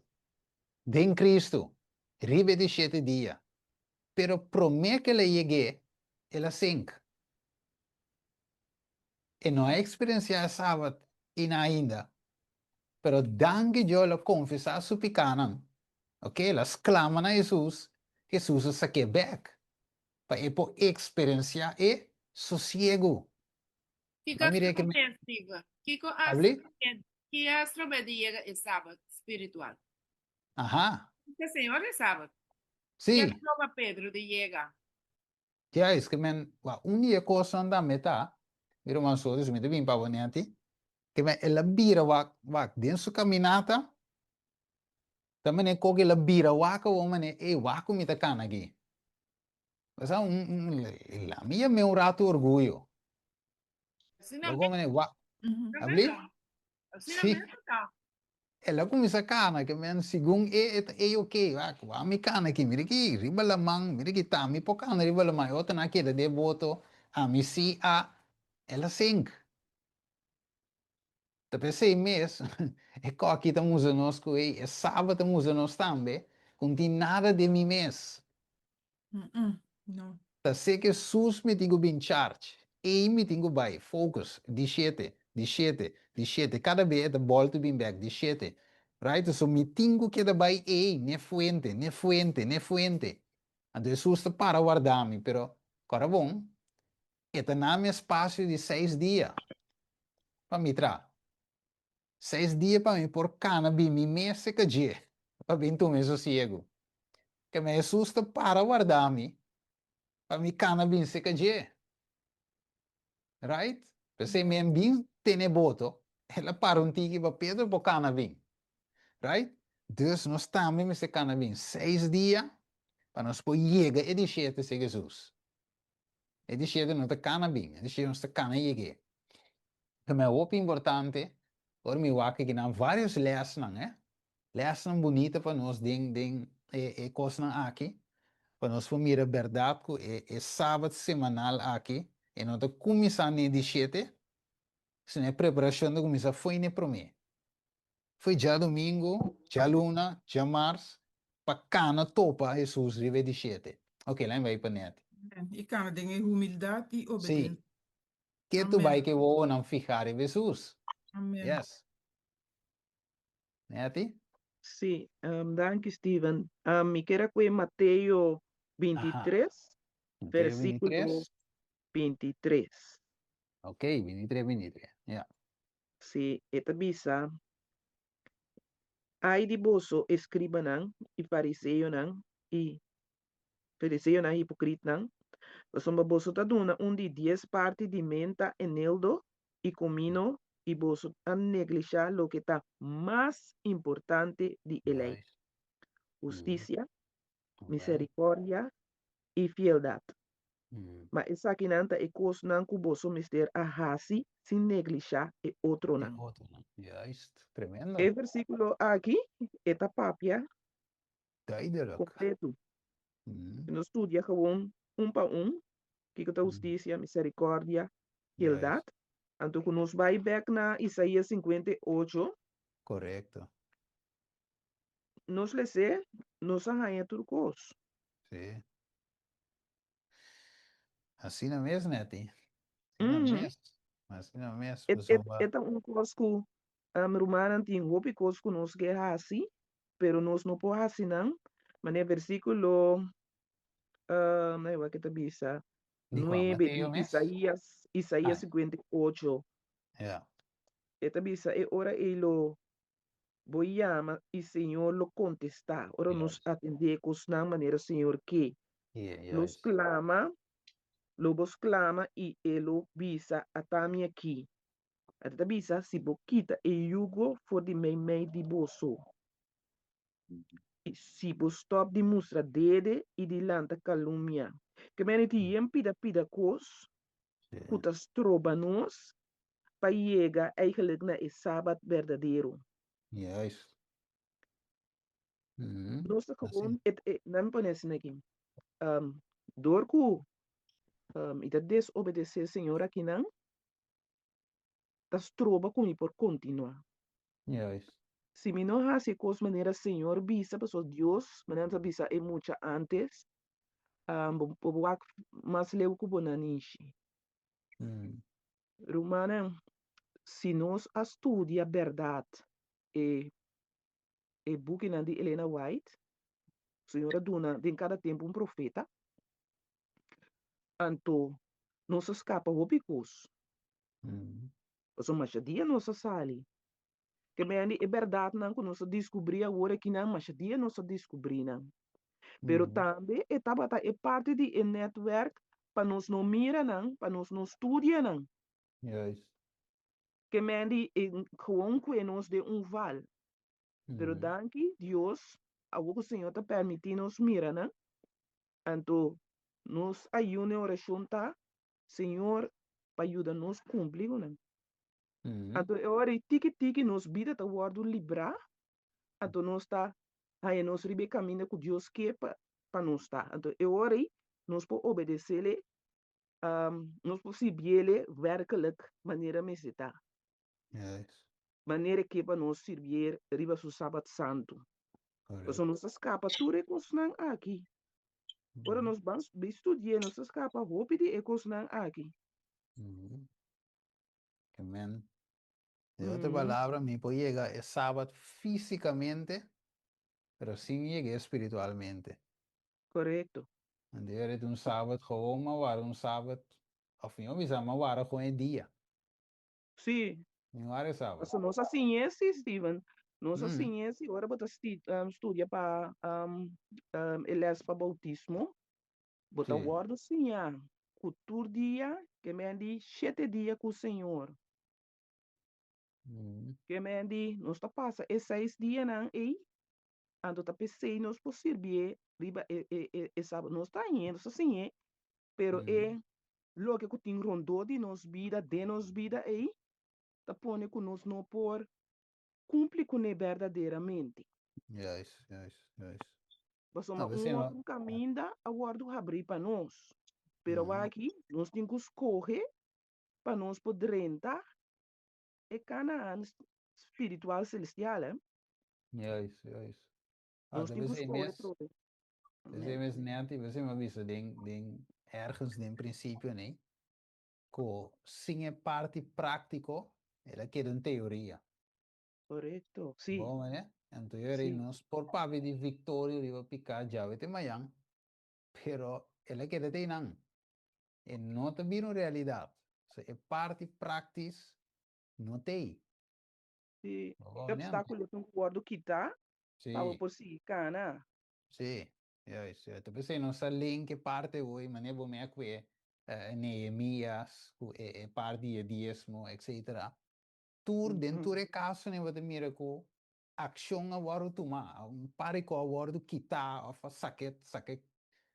den Kristu riba e di shete dia. Pero promé ku el a yeg'é, el a sink. E no a eksperensiá e sabat ina ainda. Pero danki Dios el a konfesá su pikánan, ok, el a sklama na Hesus, Hesus a sak'é bèk pa e por eksperensiá e sosiegu. Kiko Bo a mira ke strob'é, Steven? Kiko a Abli? strob'é? Ki a strob'é di yega e sabat spiritual? Aha. E Señor di sabat. Sí. Ki a stroba Pedro di yega? Juist, ke men, wak, un di e kosnan tambe ta, mi ruman Soto, si mi ta bin pa bo neti, ke men el a bira wak, wak, den su kaminata, ta manera koke el a bira wak awor manera, ey, wak ku mi ta kana aki. Bo sa, un, un, la mi yam'é un ratu orguyo. Asina Loco mes manera, wak, ta abli? ta. Asina Sí. mes ta. El a kuminsá kana, ke men segun e, e ta ei oke, wak, wak mi kana aki, mira aki, riba laman, mira aki, ta mi por kana riba laman, e otronan a keda den e boto, ami sí a, el a sink. Ta p'esei mes, e kòki ta musa nos ku ei, e Sabat ta musa nos tambe, ku no tin nada den mi mes. No. Ta se ke sus mi tin ku bin charge, ei mi tin ku bai, focus, di shete, di shete, di shete, kada be e ta bòltu bin bèk, di shete, right? So mi tin ku keda bai ei, n'e fuente, n'e fuente, n'e fuente. Anto Hesus ta para warda mi, pero kòrda bon, e ta na mi espasio di seis dia pa mi tra. Seis dia pa mi por kana bin mi mes seka dje pa bin tuma e sosiegu. Keme Hesus ta para warda mi pa mi kana bin seka dje. Right? P'esei mi en bin tene boto, el a para un tiki pa Pedro por kana bin. Right? Dus nos tambe mester kana bin seis dia pa nos por yega e di shete seka Hesus. E di shete no ta kana bin, e di shete nos ta kana yeg'é. Tambe hopi importante, ora mi wak aki nan varios lèsnan, eh, lèsnan bunita pa nos den den e e kosnan aki, pa nos por mira bèrdat ku e e sabat semanal aki e no ta kuminsá n'e di shete, sino e preparashon ta kuminsá fo'i n'e promé. Fo'i djadumingu, djaluna, djamars, pa kana topa Hesus riba e di shete. Ok, laat mi bai pa nèt. Amen. I kana den e humildat i obediensia. Sí. Ke tu Amen. bai ke wowonan fihá riba Hesus. Amen. Yes. Nèti? Sí, danki Steven. Mi kier a koe Mateo Aha. 23, Mateo versíkulo 23. 23. Ok, 23, 23. Ja. Sí, e ta bisa, Ai di boso, eskribanan i fariseonan i fariseonan hipokritnan, pasobra boso ta duna un di dies parti di menta, eneldo i komino, i boso a neglishá loke ta mas importante di e lei, Juist. hustisia, Ok. miserikòrdia i fieldat. Ma esakinan ta e kosnan ku boso mester a hasi sin neglishá e otronan. E otronan, juist. Tremendo. E versíkulo aki e ta papia Duidelijk. kompletu. Si nos studia gewoon un pa un, kiko ta hustisia, miserikòrdia, fieldat, anto ku nos bai bèk na Isaías 58, Korekto. nos les'é, nos a haña tur kos. Sí. Asina mes, Netty. Asina mes. Asina mes. E, e, Pasobra. e ta un kos ku um, rumannan tin hopi kos ku nos ke hasi, pero nos no por hasi nan. Manera versíkulo, um, ai, wak e ta bisa, Di kua? 9 di Mateo mes? Isaías, Isaías Ah, 58. ja. E ta bisa, e ora ei lo Bo yama i Señor lo kontestá ora nos Juist. atendé kosnan manera Señor ke. Ja, Lo juist. sklama, lo bo sklama i E lo bisa, Ata mi akí. Ata ta bisa, Si bo kita e yugo for di meimei di boso, i si bo stòp di mustra dede i di lanta kalumnia. Ke mene tin yen pida pida kos ku Sí. ta stroba nos pa yega eigenlijk na e Sabat berdadero. Juist. Mm Nos ta Así. gewoon, et, e, laat me pone asina aki. Um, door ku um, i ta desobedesé Señor akinan, ta stroba ku mi por kontinuá. Juist. Si mi no hasi e kos manera Señor bisa, pasobra Dios, manera ta bisa e mucha antes, um, bo, bo wak mas leu ku bo nanishi. Rumannan, si nos a studia bèrdat e e bukinan di Elena White, Señor a duna den kada tempu un profeta, anto nos a skapa hopi kos. Pasobra masha dia nos a sali. Ke mende e bèrdatnan ku nos a diskubrí awor akinan, masha dia nos a diskubrí nan. Pero tambe e tabata e parti di e nètwèrk. pa nos no mira nan, pa nos no studia nan. Juist. Ke men di e gewoon kue nos den un val. Pero danki Dios, awor ku Señor ta permití nos mira nan, anto nos ayuno i orashon ta, Señor, pa yuda nos kumpli ku nan. Anto e ora ei tiki tiki nos bida ta wòrdu librá, anto nos ta haña nos riba e kaminda ku Dios ke pa pa nos ta. Anto e ora ei nos por obedes'El, nos por sirbi'El wèrkelijk manera mester ta. Juist. Manera e ke pa nos sirbi'El riba su Sabat santu. Pasobra nos ta skapa tur e kosnan aki. Ora nos ban bin studi'é, nos ta skapa hopi di e kosnan aki. Amen. Den otro palabra, mi por yega e Sabat físikamente, pero sin yeg'é spiritualmente. Korekto. Anto yora ta un Sabat gewoon, m'a wara un Sabat, òf mi a bisa m'a wara gewoon e dia. Sí. Mi wara e Sabat. Pasobra nos a siñ'é sí, Steven. Nos a siñ'é sí ora bo ta studia pa e lès pa boutismo. Bo ta wòrdu siñá ku tur dia ke men di shete dia ku Señor. Ke men di nos ta pasa e seis dianan ei, anto ta p'esei nos por sirbié riba e e e e sabat. Nos ta hañ'é, nos ta siñ'é, pero e loke ku tin rondó di nos bida, den nos bida ei, ta pone ku nos no por kumpli kuné berdaderamente. Juist, juist, juist. Pasobra un otro kaminda a wòrdu habrí pa nos. Pero awaki nos tin ku skohe pa nos por drenta e Kanaan spiritual selestial, eh. Juist, juist. Nos tin ku skohe trobe. Esei mes nèt i esei mi a bisa den, den, ergens den prinsipio, nei, ku sin e parti práktiko el a keda un teoria. Korekto, sí. Bon, mane? Anto yo rei nos por papia di viktoria riba piká djawe te mayan, pero el a keda te einan. E no ta bira un realidat. So e parti práktis no t'ei. Sí, e opstákulo tin ku wòrdu kitá pa bo por sigui kana. Sí, juist. Ta p'esei nos ta link e parti awor, manera bo mea ku e Nehemías, ku e parti di e diesmo, etcetera. Tur, den tur e kasonan bo ta mira ku akshon a wòrdu tumá, un par di kos a wòrdu kitá òf a sake, sake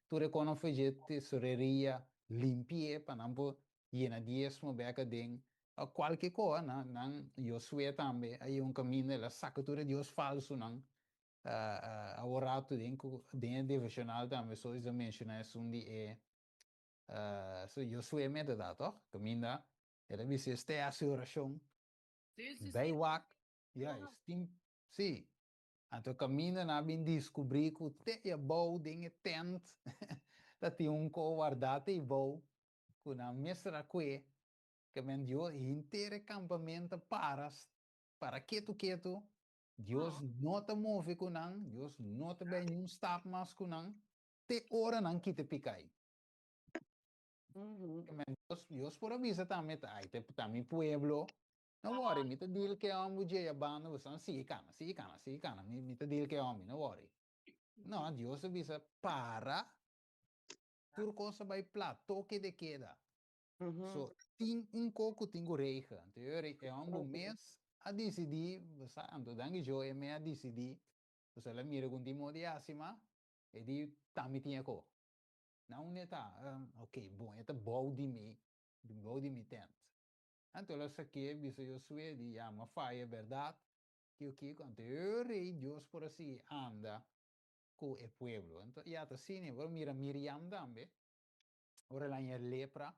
tur e kosnan for dje tesoreria, limpi'é pa nan por yena diesmo bèk aden, òf kualke kos, nan, nan, Josué tambe a yega un kaminda, el a saka tur e dios falsunan, Awor ratu den ku den e devoshonal tambe sois a menshoná esun di e so Josué meta ta tòg? Kaminda el a bisa este hasi orashon bai wak juist tin si anto kaminda nan a bin diskubrí ku te e abou den e tent ta tin un ko wardá te abou ku nan mester a kue ke men Dios henter e kampamento a para para ketu ketu Dios no ta move ku nan, Dios no ta bai niun stap mas ku nan, te ora nan kita pikai. Dios, Dios por a bisa tambe, ai, ta, ta mi pueblo, no worry, mi ta deal ke hombre dje a banda, boso sigui kana, sigui kana, sigui kana, mi, mi ta deal ke hombre, no worry. No, Dios a bisa, para, tur kos a bai plat, toke de keda. So, tin un ko ku tin ku regel. Anto e ora e hòmber mes a disidí, bo sa, anto danki Dios e mes a disidí, pasobra el a mira ku un tin modo di hasi mas, e di, Ta mi tin e ko. Na unda e ta? Ok, bon, e ta bou di mi, bou di mi tènt. Anto el a sak'é, bisa Josué, di, Ya, mi a faya, bèrdat? Kiko, kiko? Anto e ora ei Dios por a sigui anda ku e pueblo. Anto, ya ta asina, bo a mira Miriam tambe, Ora el a haña lepra,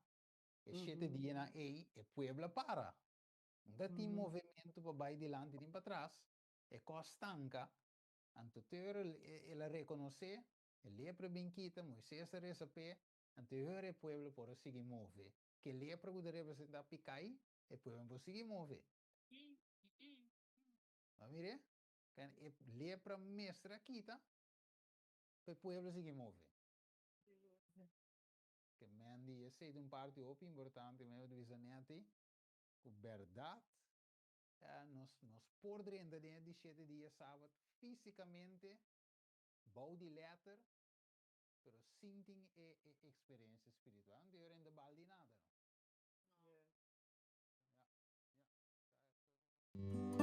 e shete dianan ei e pueblo a para. No ta tin movementu pa bai dilanti tin patras, e kos stanka. Anto te ora el a rekonosé, e lepra bin kita, Moises a resa p'e, anto e ora e pueblo por a sigui move. Ke lepra ku ta representá pikai, e pueblo no por sigui move. Bo a mir'é? E lepra mester a kita pa e pueblo sigui move. Ke men di esei ta un parti hopi importante, mi a bisa neti ku bèrdat nos nos por drenta den e di shete dia sabat físikamente bou di lèter. Pero sin tin e e eksperensia spiritual, no tin rende bal di nada, no? Yes. Ja, ja.